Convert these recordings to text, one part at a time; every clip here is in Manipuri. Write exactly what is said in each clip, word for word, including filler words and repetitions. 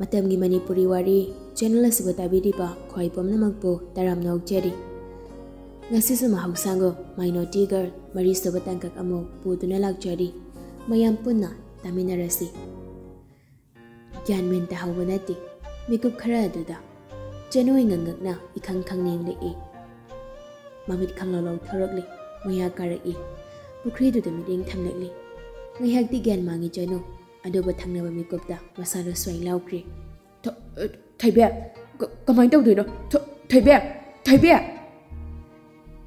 ꯃꯇꯝꯒꯤ ꯃꯅꯤꯄꯨꯔꯤ ꯋꯥꯔꯤ ꯆꯦꯅꯦꯜ ꯑꯁꯤꯕꯨ ꯇꯥꯕꯤꯔꯤꯕ ꯈ꯭ꯋꯥꯏ ꯄꯨꯝꯅꯃꯛꯄꯨ ꯇꯔꯥꯝꯅ ꯑꯣꯛꯆꯔꯤ꯫ ꯉꯁꯤꯁꯨ ꯃꯍꯧꯁꯥꯒꯨꯝ My Naughty Girl ꯃꯔꯤꯁꯨꯕ ꯇꯥꯡꯀꯛ ꯑꯃꯨꯛ ꯄꯨꯗꯨꯅ ꯂꯥꯛꯆꯔꯤ꯫ ꯃꯌꯥꯝ ꯄꯨꯟꯅ ꯇꯥꯃꯤꯟꯅꯔꯁꯤ꯫ ꯒ꯭ꯌꯥꯟ ꯃꯦꯟ ꯇꯥꯍꯧꯕ ꯅꯠꯇꯦ꯫ ꯃꯤꯀꯨꯞ ꯈꯔ ꯑꯗꯨꯗ ꯆꯦꯅꯨ ꯉꯛꯉꯛꯅ ꯏꯈꯪ ꯈꯪꯅꯤꯡꯂꯛꯏ꯫ ꯃꯃꯤꯠ ꯈꯪꯂꯧ ꯂꯧꯊꯣꯔꯛꯂꯤ꯫ ꯃꯌꯥ ꯀꯥꯔꯛꯏ꯫ ꯄꯨꯈ꯭ꯔꯤꯗꯨꯗ ꯃꯤꯠꯌꯦꯡ ꯊꯝꯂꯛꯂꯤ꯫ ꯉꯥꯏꯍꯥꯛꯇꯤ ꯒ꯭ꯌꯥꯟ ꯃꯥꯡꯉꯤ ꯆꯦꯅꯨ꯫ ꯑꯗꯨꯕꯨ ꯊꯪꯅꯕ ꯃꯤꯀꯨꯞꯇ ꯃꯁꯥꯗꯨ ꯁ꯭ꯋꯥꯏ ꯂꯥꯎꯈ꯭ꯔꯦ꯫ "ꯊ-, ꯑ, ꯊꯣꯏꯕꯤ, ꯀ-, ꯀꯃꯥꯏꯅ ꯇꯧꯗꯣꯏꯅꯣ? ꯊ-, ꯊꯣꯏꯕꯤ! ꯊꯣꯏꯕꯤ!"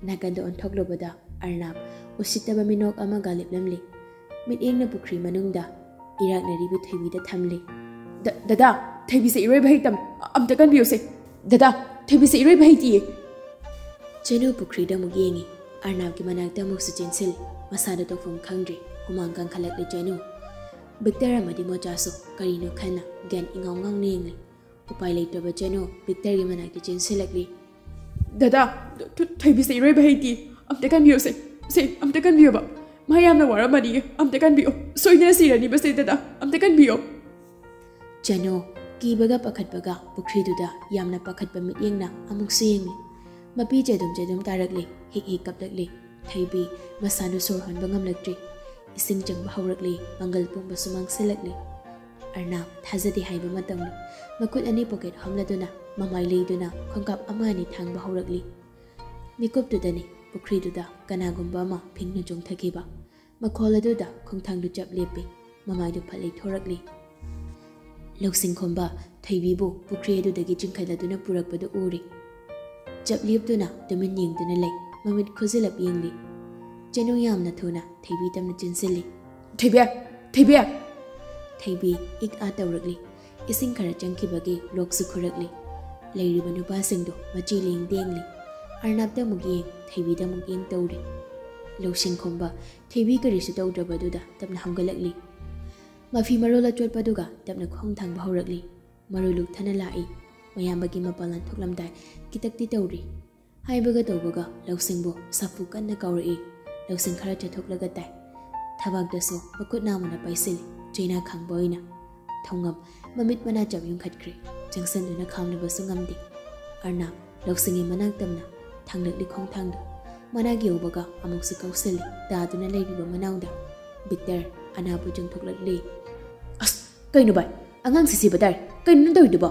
ꯅꯥꯀꯟꯗ ꯑꯣꯟꯊꯣꯛꯂꯨꯕꯗ ꯑꯔꯅꯥꯞ ꯎꯁꯤꯠꯇꯕ ꯃꯤꯅꯣꯛ ꯑꯃꯒ ꯂꯦꯞꯂꯝꯂꯤ꯫ ꯃꯤꯠꯌꯦꯡꯅ ꯄꯨꯈ꯭ꯔꯤ ꯃꯅꯨꯡꯗ ꯏꯔꯥꯛꯅꯔꯤꯕꯤ ꯊꯣꯏꯕꯤꯗ ꯊꯝꯂꯤ꯫ "ꯗ-, ꯗꯗꯥ, ꯊꯣꯏꯕꯤꯁꯦ ꯏꯔꯣꯏꯕ ꯍꯩꯇꯝ, ꯑꯝꯇ ꯀꯟꯕꯤꯌꯨꯁꯦ꯫ ꯗꯗꯥ, ꯊꯣꯏꯕꯤꯁꯦ ꯏꯔꯣꯏꯕ ꯍꯩꯇꯤꯌꯦ꯫" ꯆꯦꯅꯨ ꯄꯨꯈ꯭ꯔꯤꯗ ꯑꯃꯨꯛ ꯌꯦꯡꯉꯤ꯫ ꯑꯔꯅꯥꯞꯀꯤ ꯃꯅꯥꯛꯇ ꯑꯃꯨꯛꯁꯨ ꯆꯦꯟꯁꯤꯜꯂꯤ꯫ ꯃꯁꯥꯗ ꯇꯧꯐꯝ ꯈꯪꯗ꯭ꯔꯦ꯫ ꯍꯨꯃꯥꯡ ꯀꯪꯈꯠꯂꯛꯂꯦ ꯆꯦꯅꯨ꯫ ꯕꯤꯛꯇꯔ ꯑꯃꯗꯤ ꯃꯣꯆꯥꯁꯨ ꯀꯔꯤꯅꯣ ꯈꯟꯅ ꯒ꯭ꯌꯥꯟ ꯏꯉꯥꯎ ꯉꯥꯎꯅ ꯌꯦꯡꯂꯤ꯫ ꯎꯄꯥꯏ ꯂꯩꯇ꯭ꯔꯕ ꯆꯦꯅꯨ ꯕꯤꯛꯇꯔꯒꯤ ꯃꯅꯥꯛꯇ ꯆꯦꯟꯁꯤꯜꯂꯛꯂꯤ꯫ "ꯗꯗꯥ, ꯊ-, ꯊ-, ꯊꯣꯏꯕꯤꯁꯦ ꯏꯔꯣꯏꯕ ꯍꯩꯇꯦ꯫ ꯑꯝꯇ ꯀꯟꯕꯤꯌꯨꯁꯦ꯫ ꯁꯦ, ꯑꯝꯇ ꯀꯟꯕꯤꯌꯣꯕ꯫ ꯃꯥ ꯌꯥꯝꯅ ꯋꯥꯔꯝꯃꯅꯤꯌꯦ꯫ ꯑꯝꯇ ꯀꯟꯕꯤꯌꯣ꯫ ꯁꯣꯏꯗꯅ ꯁꯤꯔꯅꯤꯕꯁꯦ ꯗꯗꯥ꯫ ꯑꯝꯇ ꯀꯟꯕꯤꯌꯣ꯫" ꯆꯦꯅꯨ ꯀꯤꯕꯒ ꯄꯥꯈꯠꯄꯒ ꯄꯨꯈ꯭ꯔꯤꯗꯨꯗ ꯌꯥꯝꯅ ꯄꯥꯈꯠꯄ ꯃꯤꯠꯌꯦꯡꯅ ꯑꯃꯨꯛꯁꯨ ꯌꯦꯡꯂꯤ꯫ ꯃꯄꯤ ꯆꯦꯗꯨꯝ ꯆꯦꯗꯨꯝ ꯇꯥꯔꯛꯂꯤ꯫ ꯍꯤꯛ ꯍꯤꯛ ꯀꯞꯂꯛꯂꯤ꯫ ꯊꯣꯏꯕꯤ ꯃꯁꯥꯗꯨ ꯁꯣꯔ ꯍꯣꯟꯕ ꯉꯝꯂꯛꯇ꯭ꯔꯤ꯫ ꯏꯁꯤꯡ ꯆꯪꯕ ꯍꯧꯔꯛꯂꯤ꯫ ꯄꯥꯡꯒꯜ ꯄꯨꯝꯕꯁꯨ ꯃꯥꯡꯁꯤꯜꯂꯛꯂꯤ꯫ ꯑꯔꯅꯥꯞ ꯊꯥꯖꯗꯦ ꯍꯥꯏꯕ ꯃꯇꯝꯅꯤ꯫ ꯃꯈꯨꯠ ꯑꯅꯤ ꯄꯣꯀꯦꯠ ꯍꯣꯝꯂꯗꯨꯅ ꯃꯃꯥꯏ ꯂꯩꯗꯨꯅ ꯈꯣꯡꯀꯥꯞ ꯑꯃ ꯑꯅꯤ ꯊꯥꯡꯕ ꯍꯧꯔꯛꯂꯤ꯫ ꯃꯤꯀꯨꯞꯇꯨꯗꯅꯤ ꯄꯨꯈ꯭ꯔꯤꯗꯨꯗ ꯀꯅꯥꯒꯨꯝꯕ ꯑꯃ ꯐꯤꯡꯅ ꯆꯣꯡꯊꯈꯤꯕ꯫ ꯃꯈꯣꯜ ꯑꯗꯨꯗ ꯈꯣꯡꯊꯥꯡꯗꯨ ꯆꯞ ꯂꯦꯞꯄꯤ꯫ ꯃꯃꯥꯏꯗꯨ ꯐꯠ ꯂꯩꯊꯣꯔꯛꯂꯤ꯫ ꯂꯧꯁꯤꯡ ꯈꯣꯝꯕ ꯊꯣꯏꯕꯤꯕꯨ ꯄꯨꯈ꯭ꯔꯤ ꯑꯗꯨꯗꯒꯤ ꯆꯤꯡꯈꯠꯂꯗꯨꯅ ꯄꯨꯔꯛꯄꯗꯨ ꯎꯔꯤ꯫ ꯆꯞ ꯂꯦꯞꯇꯨꯅ ꯇꯨꯃꯤꯟ ꯌꯦꯡꯗꯨꯅ ꯂꯩ꯫ ꯃꯃꯤꯠ ꯈꯨꯖꯤꯜꯂꯞ ꯌꯦꯡꯂꯤ꯫ ꯆꯦꯅꯨ ꯌꯥꯝꯅ ꯊꯨꯅ ꯊꯣꯏꯕꯤ ꯇꯝꯅ ꯆꯦꯟꯁꯤꯜꯂꯤ꯫ "ꯊꯣꯏꯕꯤ! ꯊꯣꯏꯕꯤ!" ꯊꯣꯏꯕꯤ ꯏꯛ ꯑꯥ ꯇꯧꯔꯛꯂꯤ꯫ ꯏꯁꯤꯡ ꯈꯔ ꯆꯪꯈꯤꯕꯒꯤ ꯂꯣꯛꯁꯨ ꯈꯨꯔꯛꯂꯤ꯫ ꯂꯩꯔꯤꯕ ꯅꯨꯄꯥꯁꯤꯡꯗꯨ ꯃꯆꯤ ꯂꯦꯡ ꯂꯦꯡꯂꯤ꯫ ꯑꯔꯅꯥꯞꯇ ꯑꯃꯨꯛ ꯌꯦꯡ, ꯊꯣꯏꯕꯤꯗ ꯑꯃꯨꯛ ꯌꯦꯡ ꯇꯧꯔꯤ꯫ ꯂꯧꯁꯤꯡ ꯈꯣꯝꯕ ꯊꯣꯏꯕꯤ ꯀꯔꯤꯁꯨ ꯇꯧꯗ꯭ꯔꯕꯗꯨꯗ ꯇꯞꯅ ꯍꯧꯒꯠꯂꯛꯂꯤ꯫ ꯃꯐꯤ ꯃꯔꯣꯜ ꯑꯆꯣꯠꯄꯗꯨꯒ ꯇꯞꯅ ꯈꯣꯡ ꯊꯥꯡꯕ ꯍꯧꯔꯛꯂꯤ꯫ ꯃꯔꯨ ꯂꯨꯛꯊꯅ ꯂꯥꯛꯏ꯫ ꯃꯌꯥꯝꯕꯒꯤ ꯃꯄꯥꯟ ꯂꯥꯟꯊꯣꯛꯂꯝꯗꯥꯏ ꯈꯤꯇꯛꯇꯤ ꯇꯧꯔꯤ꯫ ꯍꯥꯏꯕꯒ ꯇꯧꯕꯒ ꯂꯧꯁꯤꯡꯕꯨ ꯁꯥꯐꯨ ꯀꯟꯅ ꯀꯧꯔꯛꯏ꯫ ꯂꯧꯁꯤꯡ ꯈꯔ ꯆꯠꯊꯣꯛꯂꯒ ꯇꯥꯏ꯫ ꯊꯕꯥꯛꯇꯁꯨ ꯃꯈꯨꯠ ꯅꯥꯝꯃꯅ ꯄꯥꯏꯁꯤꯜꯂꯤ, ꯆꯩꯅꯥ ꯈꯥꯡꯕ ꯑꯣꯏꯅ꯫ ꯊꯧꯉꯝ ꯃꯃꯤꯠ ꯃꯅꯥ ꯆꯞ ꯌꯨꯡꯈꯠꯈ꯭ꯔꯦ꯫ ꯆꯪꯁꯟꯗꯨꯅ ꯈꯥꯝꯂꯕꯁꯨ ꯉꯝꯗꯦ꯫ ꯑꯔꯅꯥꯕ ꯂꯧꯁꯤꯡꯒꯤ ꯃꯅꯥꯛ ꯇꯝꯅ ꯊꯥꯡꯂꯛꯂꯤ ꯈꯣꯡꯊꯥꯡꯗꯣ꯫ ꯃꯅꯥꯛ ꯌꯧꯕꯒ ꯑꯃꯨꯛꯁꯨ ꯀꯥꯎꯁꯜꯂꯤ꯫ ꯇꯥꯗꯨꯅ ꯂꯩꯔꯤꯕ ꯃꯅꯥꯎꯗ ꯕꯤꯛꯇꯔ ꯑꯅꯥꯕꯨ ꯆꯣꯡꯊꯣꯛꯂꯛꯂꯤ꯫ "ꯑꯁ, ꯀꯩꯅꯣ ꯚꯥꯏ? ꯑꯉꯥꯡꯁꯤ ꯁꯤꯕ ꯇꯥꯔꯦ꯫ ꯀꯩꯅꯣ ꯅꯪ ꯇꯧꯔꯤꯗꯨꯕꯣ?"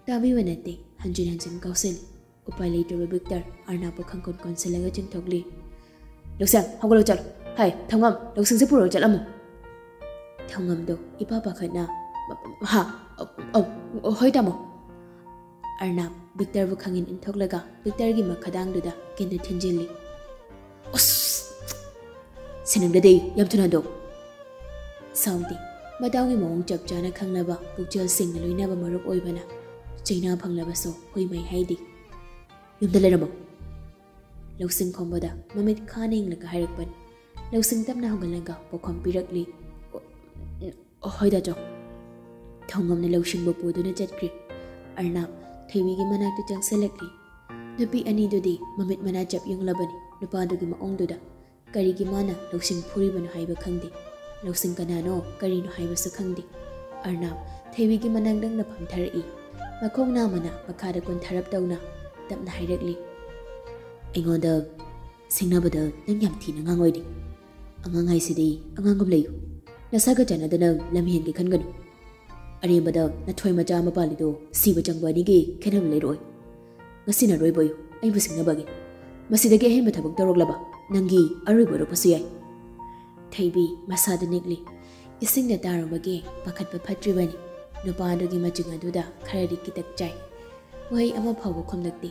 ꯇꯥꯕꯤꯕ ꯅꯠꯇꯦ, ꯍꯟꯖꯤꯟ ꯍꯟꯖꯤꯟ ꯀꯥꯎꯁꯜꯂꯤ꯫ ꯎꯄꯥꯏ ꯂꯩꯇ꯭ꯔꯕ ꯕꯤꯛꯇꯔ ꯑꯔꯅꯥꯕꯄꯨ ꯈꯪꯀꯣꯟ ꯀꯣꯟꯁꯤꯜꯂꯒ ꯆꯤꯡꯊꯣꯛꯂꯤ꯫ "ꯂꯧꯁꯦꯡ, ꯍꯧꯒꯠꯂꯣ ꯆꯠꯂꯣ꯫ ꯍꯥꯏ, ꯊꯧꯉꯝ, ꯂꯧꯁꯤꯡꯁꯦ ꯄꯨꯔꯛꯑꯣ ꯆꯠꯂꯝꯃꯣ꯫" ꯊꯧꯉꯝꯗꯣ ꯏꯄꯥ ꯄꯥꯈꯠꯅ, "ꯍꯥ? ꯑꯧ, ꯑꯧ, ꯍꯣꯏ ꯇꯥꯃꯣ꯫" ꯑꯔꯅꯥꯕ ꯕꯤꯛꯇꯔꯕꯨ ꯈꯪꯏꯟ ꯏꯟꯊꯣꯛꯂꯒ ꯕꯤꯛꯇꯔꯒꯤ ꯃꯈꯗꯥꯡꯗꯨꯗ ꯀꯤꯟꯅ ꯊꯤꯟꯖꯤꯜꯂꯤ꯫ "ꯑꯁ!" "ꯁꯤꯅꯤꯡꯗꯗꯤ ꯌꯥꯝ ꯊꯨꯅ ꯍꯟꯗꯣꯛ꯫" ꯁꯥꯎꯗꯦ꯫ ꯃꯇꯥꯎꯒꯤ ꯃꯑꯣꯡ ꯆꯞ ꯆꯥꯅ ꯈꯪꯂꯕ ꯄꯨꯛꯆꯦꯜ ꯁꯦꯡꯅ ꯂꯣꯏꯅꯕ ꯃꯔꯨꯞ ꯑꯣꯏꯕꯅ ꯆꯩꯅꯥ ꯐꯪꯂꯕꯁꯨ ꯍꯨꯏ ꯃꯩ ꯍꯥꯏꯗꯦ꯫ "ꯌꯨꯝꯗ ꯂꯩꯔꯝꯃꯣ꯫" ꯂꯧꯁꯤꯡ ꯈꯣꯝꯕꯗ ꯃꯃꯤꯠ ꯈꯥꯅ ꯌꯦꯡꯂꯒ ꯍꯥꯏꯔꯛꯄꯅꯤ꯫ ꯂꯧꯁꯤꯡ ꯇꯞꯅ ꯍꯧꯒꯠꯂꯒ ꯄꯥꯎꯈꯨꯝ ꯄꯤꯔꯛꯂꯤ꯫ "ꯑꯣ, ꯑꯣ, ꯍꯣꯏ ꯗꯥꯆꯧ꯫" ꯊꯧꯉꯝꯅ ꯂꯧꯁꯤꯡꯕꯨ ꯄꯨꯗꯨꯅ ꯆꯠꯈ꯭ꯔꯦ꯫ ꯑꯔꯅꯥꯕ ꯊꯣꯏꯕꯤꯒꯤ ꯃꯅꯥꯛꯇ ꯆꯪꯁꯤꯜꯂꯛꯂꯤ꯫ ꯅꯨꯄꯤ ꯑꯅꯤꯗꯨꯗꯤ ꯃꯃꯤꯠ ꯃꯅꯥ ꯆꯞ ꯌꯨꯡꯂꯕꯅꯤ ꯅꯨꯄꯥꯗꯨꯒꯤ ꯃꯑꯣꯡꯗꯨꯗ꯫ ꯀꯔꯤꯒꯤ ꯃꯥꯅ ꯂꯧꯁꯤꯡ ꯐꯨꯔꯤꯕꯅꯣ ꯍꯥꯏꯕ ꯈꯪꯗꯦ꯫ ꯂꯧꯁꯤꯡ ꯀꯅꯥꯅꯣ, ꯀꯔꯤꯅꯣ ꯍꯥꯏꯕꯁꯨ ꯈꯪꯗꯦ꯫ ꯑꯔꯅꯥꯕ ꯊꯣꯏꯕꯤꯒꯤ ꯃꯅꯥꯛ ꯅꯛꯅ ꯐꯝꯊꯔꯛꯏ꯫ ꯃꯈꯣꯡ ꯅꯥꯝꯃꯅ ꯃꯈꯥꯗ ꯀꯨꯟꯊꯔꯞ ꯇꯧꯅ ꯇꯞꯅ ꯍꯥꯏꯔꯛꯂꯤ꯫ "ꯑꯩꯉꯣꯟꯗ ꯁꯤꯡꯅꯕꯗ ꯅꯪ ꯌꯥꯝ ꯊꯤꯅ ꯑꯉꯥꯡ ꯑꯣꯏꯔꯤ꯫ ꯑꯉꯥꯡ ꯍꯥꯏꯁꯤꯗꯤ ꯑꯉꯥꯡꯒꯨꯝ ꯂꯩꯌꯨ꯫ ꯅꯁꯥꯒ ꯆꯥꯟꯅꯗꯅ ꯂꯝ ꯍꯦꯟꯒꯦ ꯈꯟꯒꯅꯨ꯫ ꯑꯔꯦꯝꯕꯗ ꯅꯊꯣꯏ ꯃꯆꯥ ꯑꯃ ꯄꯥꯜꯂꯤꯗꯣ ꯁꯤꯕ ꯆꯪꯕ ꯑꯅꯤꯒꯤ ꯈꯦꯠꯅꯕ ꯂꯩꯔꯛꯑꯣꯏ꯫ ꯉꯁꯤꯅ ꯑꯔꯣꯏꯕ ꯑꯣꯏꯌꯨ ꯑꯩꯕꯨ ꯁꯤꯡꯅꯕꯒꯤ꯫ ꯃꯁꯤꯗꯒꯤ ꯑꯍꯦꯟꯕ ꯊꯕꯛ ꯇꯧꯔꯛꯂꯕ ꯅꯪꯒꯤ ꯑꯔꯣꯏꯕ ꯑꯣꯏꯔꯛꯄꯁꯨ ꯌꯥꯏ꯫" ꯊꯣꯏꯕꯤ ꯃꯁꯥꯗ ꯅꯤꯛꯂꯤ꯫ ꯏꯁꯤꯡꯗ ꯇꯥꯔꯨꯕꯒꯤ ꯄꯥꯈꯠꯄ ꯐꯠꯇ꯭ꯔꯤꯕꯅꯤ꯫ ꯅꯨꯄꯥ ꯑꯗꯨꯒꯤ ꯃꯆꯤꯡ ꯑꯗꯨꯗ ꯈꯔꯗꯤ ꯀꯤꯇꯛ ꯆꯥꯏ꯫ ꯋꯥꯍꯩ ꯑꯃ ꯐꯥꯎꯕ ꯈꯨꯝꯂꯛꯇꯦ꯫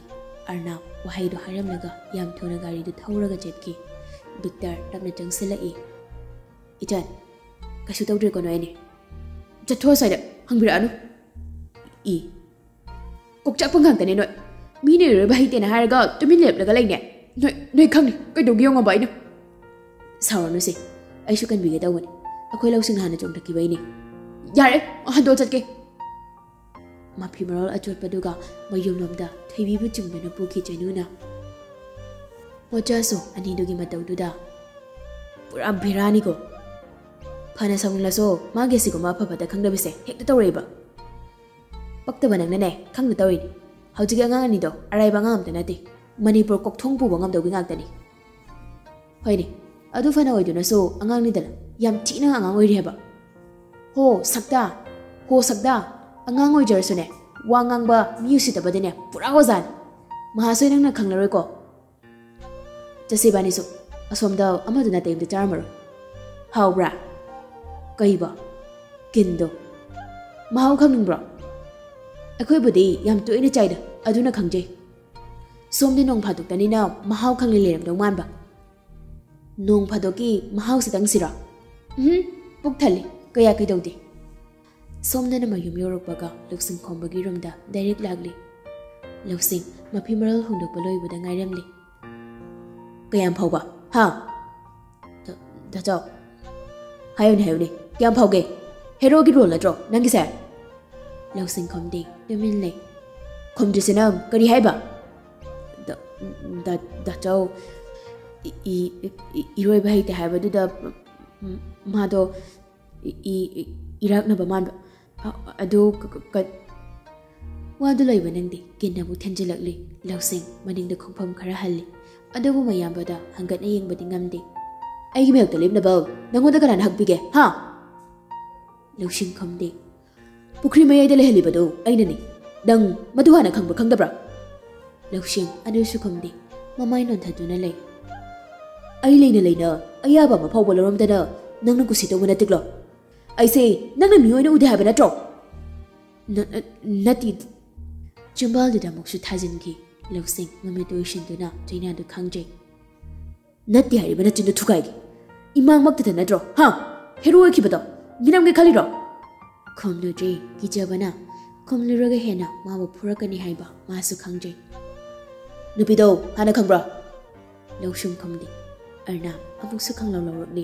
ꯑꯔꯅꯥꯕ ꯋꯥꯍꯩꯗꯨ ꯍꯥꯏꯔꯝꯂꯒ ꯌꯥꯝ ꯊꯨꯅ ꯒꯥꯔꯤꯗꯨ ꯊꯧꯔꯒ ꯆꯠꯈꯤ꯫ ꯕꯤꯛꯇꯔ ꯇꯞꯅ ꯆꯪꯁꯤꯜꯂꯛꯏ꯫ "ꯏꯆꯟ, ꯀꯩꯁꯨ ꯇꯧꯗ꯭ꯔꯦꯀꯣ ꯅꯣꯏ ꯑꯅꯤ? ꯆꯠꯊꯣꯛ ꯑꯁ꯭ꯋꯥꯏꯗ ꯍꯪꯕꯤꯔꯛꯑꯅꯨ꯫" "ꯏ, ꯀꯣꯛ ꯆꯥꯛꯄ ꯉꯥꯛꯇꯅꯦ ꯅꯣꯏ꯫ ꯃꯤꯅ ꯏꯔꯣꯏꯕ ꯍꯩꯇꯦꯅ ꯍꯥꯏꯔꯒ ꯇꯨꯃꯤꯟ ꯂꯦꯞꯂꯒ ꯂꯩꯅꯦ꯫ ꯅꯣꯏ, ꯅꯣꯏ ꯈꯪꯅꯤ ꯀꯩꯗꯧꯒꯦ ꯌꯦꯡꯉꯣꯕ ꯑꯩꯅ꯫" "ꯁꯥꯎꯔꯅꯨꯁꯦ, ꯑꯩꯁꯨ ꯀꯟꯕꯤꯒꯦ ꯇꯧꯕꯅꯤ꯫ ꯑꯩꯈꯣꯏ ꯂꯧꯁꯤꯡ ꯍꯥꯟꯅ ꯆꯣꯡꯊꯈꯤꯕꯩꯅꯦ꯫" "ꯌꯥꯔꯦ, ꯍꯟꯗꯣꯛ ꯆꯠꯀꯦ꯫" ꯃꯐꯤ ꯃꯔꯣꯜ ꯑꯆꯣꯠꯄꯗꯨꯒ ꯃꯌꯨꯝꯂꯣꯝꯗ ꯊꯣꯏꯕꯤꯕꯨ ꯆꯤꯡꯗꯨꯅ ꯄꯨꯈꯤ ꯆꯩꯅꯨꯅ꯫ ꯃꯣꯆꯥꯁꯨ ꯑꯅꯤꯗꯨꯒꯤ ꯃꯇꯧꯗꯨꯗ, "ꯄꯨꯔꯥ ꯕꯦꯔꯥꯅꯤꯀꯣ꯫" ꯐꯅ ꯁꯥꯎꯅꯤꯡꯂꯁꯨ ꯃꯥꯒꯤ ꯑꯁꯤꯒꯨꯝꯕ ꯑꯐꯕꯗ ꯈꯪꯗꯕꯁꯦ ꯍꯦꯛꯇ ꯇꯧꯔꯛꯏꯕ꯫ ꯄꯛꯇꯕ ꯅꯪꯅꯅꯦ ꯈꯪꯅ ꯇꯧꯔꯤꯅꯤ꯫ ꯍꯧꯖꯤꯛꯀꯤ ꯑꯉꯥꯡ ꯑꯅꯤꯗꯣ ꯑꯔꯥꯏꯕ ꯑꯉꯥꯡ ꯑꯝꯇ ꯅꯠꯇꯦ꯫ ꯃꯅꯤꯄꯨꯔ ꯀꯣꯛꯊꯣꯡ ꯄꯨꯕ ꯉꯝꯗꯧꯒꯤ ꯉꯥꯛꯇꯅꯤ꯫ ꯍꯣꯏꯅꯦ, ꯑꯗꯨ ꯐꯅ ꯑꯣꯏꯗꯨꯅꯁꯨ ꯑꯉꯥꯡꯅꯤꯗꯅ, ꯌꯥꯝ ꯊꯤꯅ ꯑꯉꯥꯡ ꯑꯣꯏꯔꯤ ꯍꯥꯏꯕ꯫ ꯍꯣ ꯁꯛꯇꯥ, ꯍꯣ ꯁꯛꯇꯥ, ꯑꯉꯥꯡ ꯑꯣꯏꯖꯔꯁꯨꯅꯦ, ꯋꯥ ꯉꯥꯡꯕ, ꯃꯤ ꯎꯁꯤꯠꯇꯕꯗꯅꯦ ꯄꯨꯔꯥ ꯑꯣꯖꯥꯅꯤ꯫ ꯃꯍꯥꯁꯣꯏ ꯅꯪꯅ ꯈꯪꯂꯔꯣꯏꯀꯣ꯫ ꯆꯠꯁꯤ ꯏꯕꯥꯅꯤꯁꯨ꯫ ꯑꯁꯣꯝꯗ ꯑꯃꯗꯨꯅ ꯑꯇꯩ ꯑꯝꯇ ꯆꯥꯔꯝꯃꯔꯣꯏ꯫ ꯍꯥꯎꯕ꯭ꯔꯥ? ꯀꯩꯕꯣ? ꯀꯤꯟꯗꯣ꯫ ꯃꯍꯥꯎ ꯈꯪꯅꯤꯡꯕ꯭ꯔꯣ? ꯑꯩꯈꯣꯏꯕꯨꯗꯤ ꯌꯥꯝ ꯇꯣꯏꯅ ꯆꯥꯏꯗ, ꯑꯗꯨꯅ ꯈꯪꯖꯩ꯫ ꯁꯣꯝꯗꯤ ꯅꯣꯡ ꯐꯥꯗꯣꯛꯇꯅꯤꯅ ꯃꯍꯥꯎ ꯈꯪꯂꯤ ꯂꯩꯔꯝꯗꯧ ꯃꯥꯟꯕ꯫ ꯅꯣꯡ ꯐꯥꯗꯣꯛꯀꯤ ꯃꯍꯥꯎꯁꯤꯇꯪꯁꯤꯔꯣ? ꯎꯝ, ꯄꯨꯛ ꯊꯜꯂꯤ, ꯀꯌꯥ ꯀꯩꯗꯧꯗꯦ꯫ ꯁꯣꯝꯗꯅ ꯃꯌꯨꯝ ꯌꯧꯔꯛꯄꯒ ꯂꯧꯁꯤꯡ ꯈꯣꯝꯕꯒꯤ ꯔꯨꯝꯗ ꯗꯥꯏꯔꯦꯛ ꯂꯥꯛꯂꯤ꯫ ꯂꯧꯁꯤꯡ ꯃꯐꯤ ꯃꯔꯣꯜ ꯍꯣꯡꯗꯣꯛꯄ ꯂꯣꯏꯕꯗ ꯉꯥꯏꯔꯝꯂꯤ꯫ ꯀꯌꯥꯝ ꯐꯥꯎꯕ? ꯍꯥ? ꯗ-, ꯗꯥꯆꯧ꯫ ꯍꯥꯏꯌꯨꯅꯦ, ꯍꯥꯏꯌꯨꯅꯦ꯫ ꯀꯌꯥꯝ ꯐꯥꯎꯒꯦ? ꯍꯦꯔꯣꯒꯤ ꯔꯣꯜ ꯅꯠꯇ꯭ꯔꯣ ꯅꯪꯒꯤꯁꯦ? ꯂꯧꯁꯤꯡ ꯈꯨꯝꯗꯦ, ꯇꯨꯃꯤꯟ ꯂꯩ꯫ ꯈꯨꯝꯗ꯭ꯔꯤꯁꯤ ꯅꯪ ꯀꯔꯤ ꯍꯥꯏꯕ? ꯗ-, ꯗ-, ꯗꯥꯆꯧ, ꯏ-, ꯏ-, ꯏ-, ꯏꯔꯣꯏꯕ ꯍꯩꯇꯦ ꯍꯥꯏꯕꯗꯨꯗ, ꯎꯝ, ꯃꯥꯗꯣ ꯏ-, ꯏ-, ꯏ-, ꯏꯔꯥꯛꯅꯕ ꯃꯥꯟꯕ꯫ ꯑ-, ꯑꯗꯨ ꯀ-, ꯀ-, ꯀ-, ꯋꯥꯗꯨ ꯂꯣꯏꯕ ꯅꯪꯗꯦ, ꯀꯤꯟꯅ ꯑꯃꯨꯛ ꯊꯦꯟꯖꯤꯜꯂꯛꯂꯤ꯫ ꯂꯧꯁꯤꯡ ꯃꯅꯤꯡꯗ ꯈꯣꯡꯐꯝ ꯈꯔ ꯍꯜꯂꯤ꯫ ꯑꯗꯨꯕꯨ ꯃꯌꯥꯝꯕꯗ ꯍꯪꯒꯠꯅ ꯌꯦꯡꯕꯗꯤ ꯉꯝꯗꯦ꯫ ꯑꯩꯒꯤ ꯃꯥꯌꯣꯛꯇ ꯂꯦꯞꯅꯕ ꯅꯪꯉꯣꯟꯗ ꯀꯅꯥꯅ ꯍꯛꯄꯤꯒꯦ, ꯍꯥ? ꯂꯧꯁꯤꯡ ꯈꯨꯝꯗꯦ꯫ ꯄꯨꯈ꯭ꯔꯤ ꯃꯌꯥꯏꯗ ꯂꯩꯍꯜꯂꯤꯕꯗꯨ ꯑꯩꯅꯅꯤ꯫ ꯅꯪ ꯃꯗꯨ ꯍꯥꯟꯅ ꯈꯪꯕ꯭ꯔꯥ ꯈꯪꯗꯕ꯭ꯔꯥ? ꯂꯧꯁꯤꯡ ꯑꯗꯨꯁꯨ ꯈꯨꯝꯗꯦ꯫ ꯃꯃꯥꯏ ꯅꯣꯟꯊꯗꯨꯅ ꯂꯩ꯫ ꯑꯩ ꯂꯩꯅ ꯂꯩꯅ ꯑꯌꯥꯕ ꯑꯃ ꯐꯥꯎꯕ ꯂꯧꯔꯝꯗꯅ ꯅꯪꯅ ꯀꯨꯁꯤ ꯇꯧꯕ ꯅꯠꯇꯦꯀꯣ? ꯑꯩꯁꯦ ꯅꯪꯅ ꯃꯤ ꯑꯣꯏꯅ ꯎꯗꯦ ꯍꯥꯏꯕ ꯅꯠꯇ꯭ꯔꯣ? ꯅ-, ꯅ-, ꯅꯠꯇꯦ꯫ ꯆꯤꯝꯕꯥꯜꯗꯨꯗ ꯑꯃꯨꯛꯁꯨ ꯊꯥꯖꯤꯟꯈꯤ꯫ ꯂꯧꯁꯤꯡ ꯃꯃꯤꯠ ꯎꯏꯁꯤꯟꯗꯨꯅ ꯆꯩꯅꯥꯗꯨ ꯈꯪꯖꯩ꯫ ꯅꯠꯇꯦ ꯍꯥꯏꯔꯤꯕ ꯅꯆꯤꯟꯗꯨ ꯊꯨꯒꯥꯏꯒꯦ꯫ ꯏꯃꯥꯡꯃꯛꯇꯗ ꯅꯠꯇ꯭ꯔꯣ? ꯍꯥ? ꯍꯦꯔꯣ ꯑꯣꯏꯈꯤꯕꯗꯣ ꯃꯤꯅꯝꯒꯦ ꯈꯜꯂꯤꯔꯣ? ꯈꯨꯝꯂꯨꯗ꯭ꯔꯦ꯫ ꯀꯤꯖꯕꯅ ꯈꯨꯝꯂꯨꯔꯒ ꯍꯦꯟꯅ ꯃꯥꯕꯨ ꯐꯨꯔꯛꯀꯅꯤ ꯍꯥꯏꯕ ꯃꯥꯁꯨ ꯈꯪꯖꯩ꯫ ꯅꯨꯄꯤꯗꯣ ꯍꯥꯟꯅ ꯈꯪꯕ꯭ꯔꯥ? ꯂꯧꯁꯤꯡ ꯈꯨꯝꯗꯦ꯫ ꯑꯔꯅꯥ ꯑꯃꯨꯛꯁꯨ ꯈꯪꯂꯧ ꯂꯧꯔꯛꯂꯤ꯫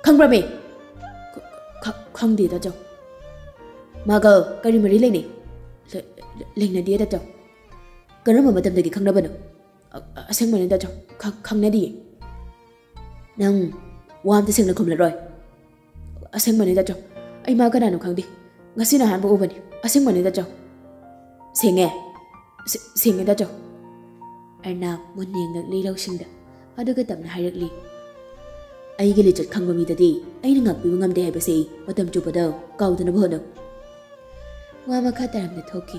ꯈꯪꯕ꯭ꯔꯃꯤ? ꯈ-, ꯈ-, ꯈꯪꯗꯦ ꯗꯥꯆꯧ꯫ ꯃꯥꯒ ꯀꯔꯤ ꯃꯔꯤ ꯂꯩꯅꯩ? ꯂ-, ꯂ-, ꯂꯩꯅꯗꯦ ꯗꯥꯆꯧ꯫ ꯀꯔꯝꯕ ꯃꯇꯝꯗꯒꯤ ꯈꯪꯅꯕꯅꯣ? ꯑ-, ꯑ-, ꯑꯁꯦꯡꯕꯅꯤ ꯗꯥꯆꯧ, ꯈ-, ꯈꯪꯅꯗꯤꯌꯦ꯫ ꯅꯪ ꯋꯥ ꯑꯝꯇ ꯁꯦꯡꯅ ꯈꯨꯝꯂꯔꯣꯏ꯫ ꯑꯁꯦꯡꯕꯅꯤ ꯗꯥꯆꯧ, ꯑꯩ ꯃꯥ ꯀꯅꯥꯅꯣ ꯈꯪꯗꯦ꯫ ꯉꯁꯤꯅ ꯑꯍꯥꯟꯕ ꯎꯕꯅꯤ꯫ ꯑꯁꯦꯡꯕꯅꯤ ꯗꯥꯆꯧ꯫ ꯁꯦꯡꯉꯦ? ꯁꯦ-, ꯁꯦꯡꯉꯦ ꯗꯥꯆꯧ꯫ ꯑꯔꯅꯥꯕ ꯃꯨꯟꯅ ꯌꯦꯡꯂꯛꯂꯤ ꯂꯧꯁꯤꯡꯗ, ꯑꯗꯨꯒ ꯇꯞꯅ ꯍꯥꯏꯔꯛꯂꯤ, "ꯑꯩꯒꯤ ꯂꯤꯆꯠ ꯈꯪꯕ ꯃꯤꯗꯗꯤ ꯑꯩꯅ ꯉꯥꯛꯄꯤꯕ ꯉꯝꯗꯦ ꯍꯥꯏꯕꯁꯤ ꯃꯇꯝ ꯆꯨꯞꯄꯗ ꯀꯥꯎꯗꯅꯕ ꯍꯣꯠꯅꯧ"꯫ ꯋꯥ ꯃꯈꯥ ꯇꯥꯔꯝꯗ ꯊꯣꯛꯈꯤ꯫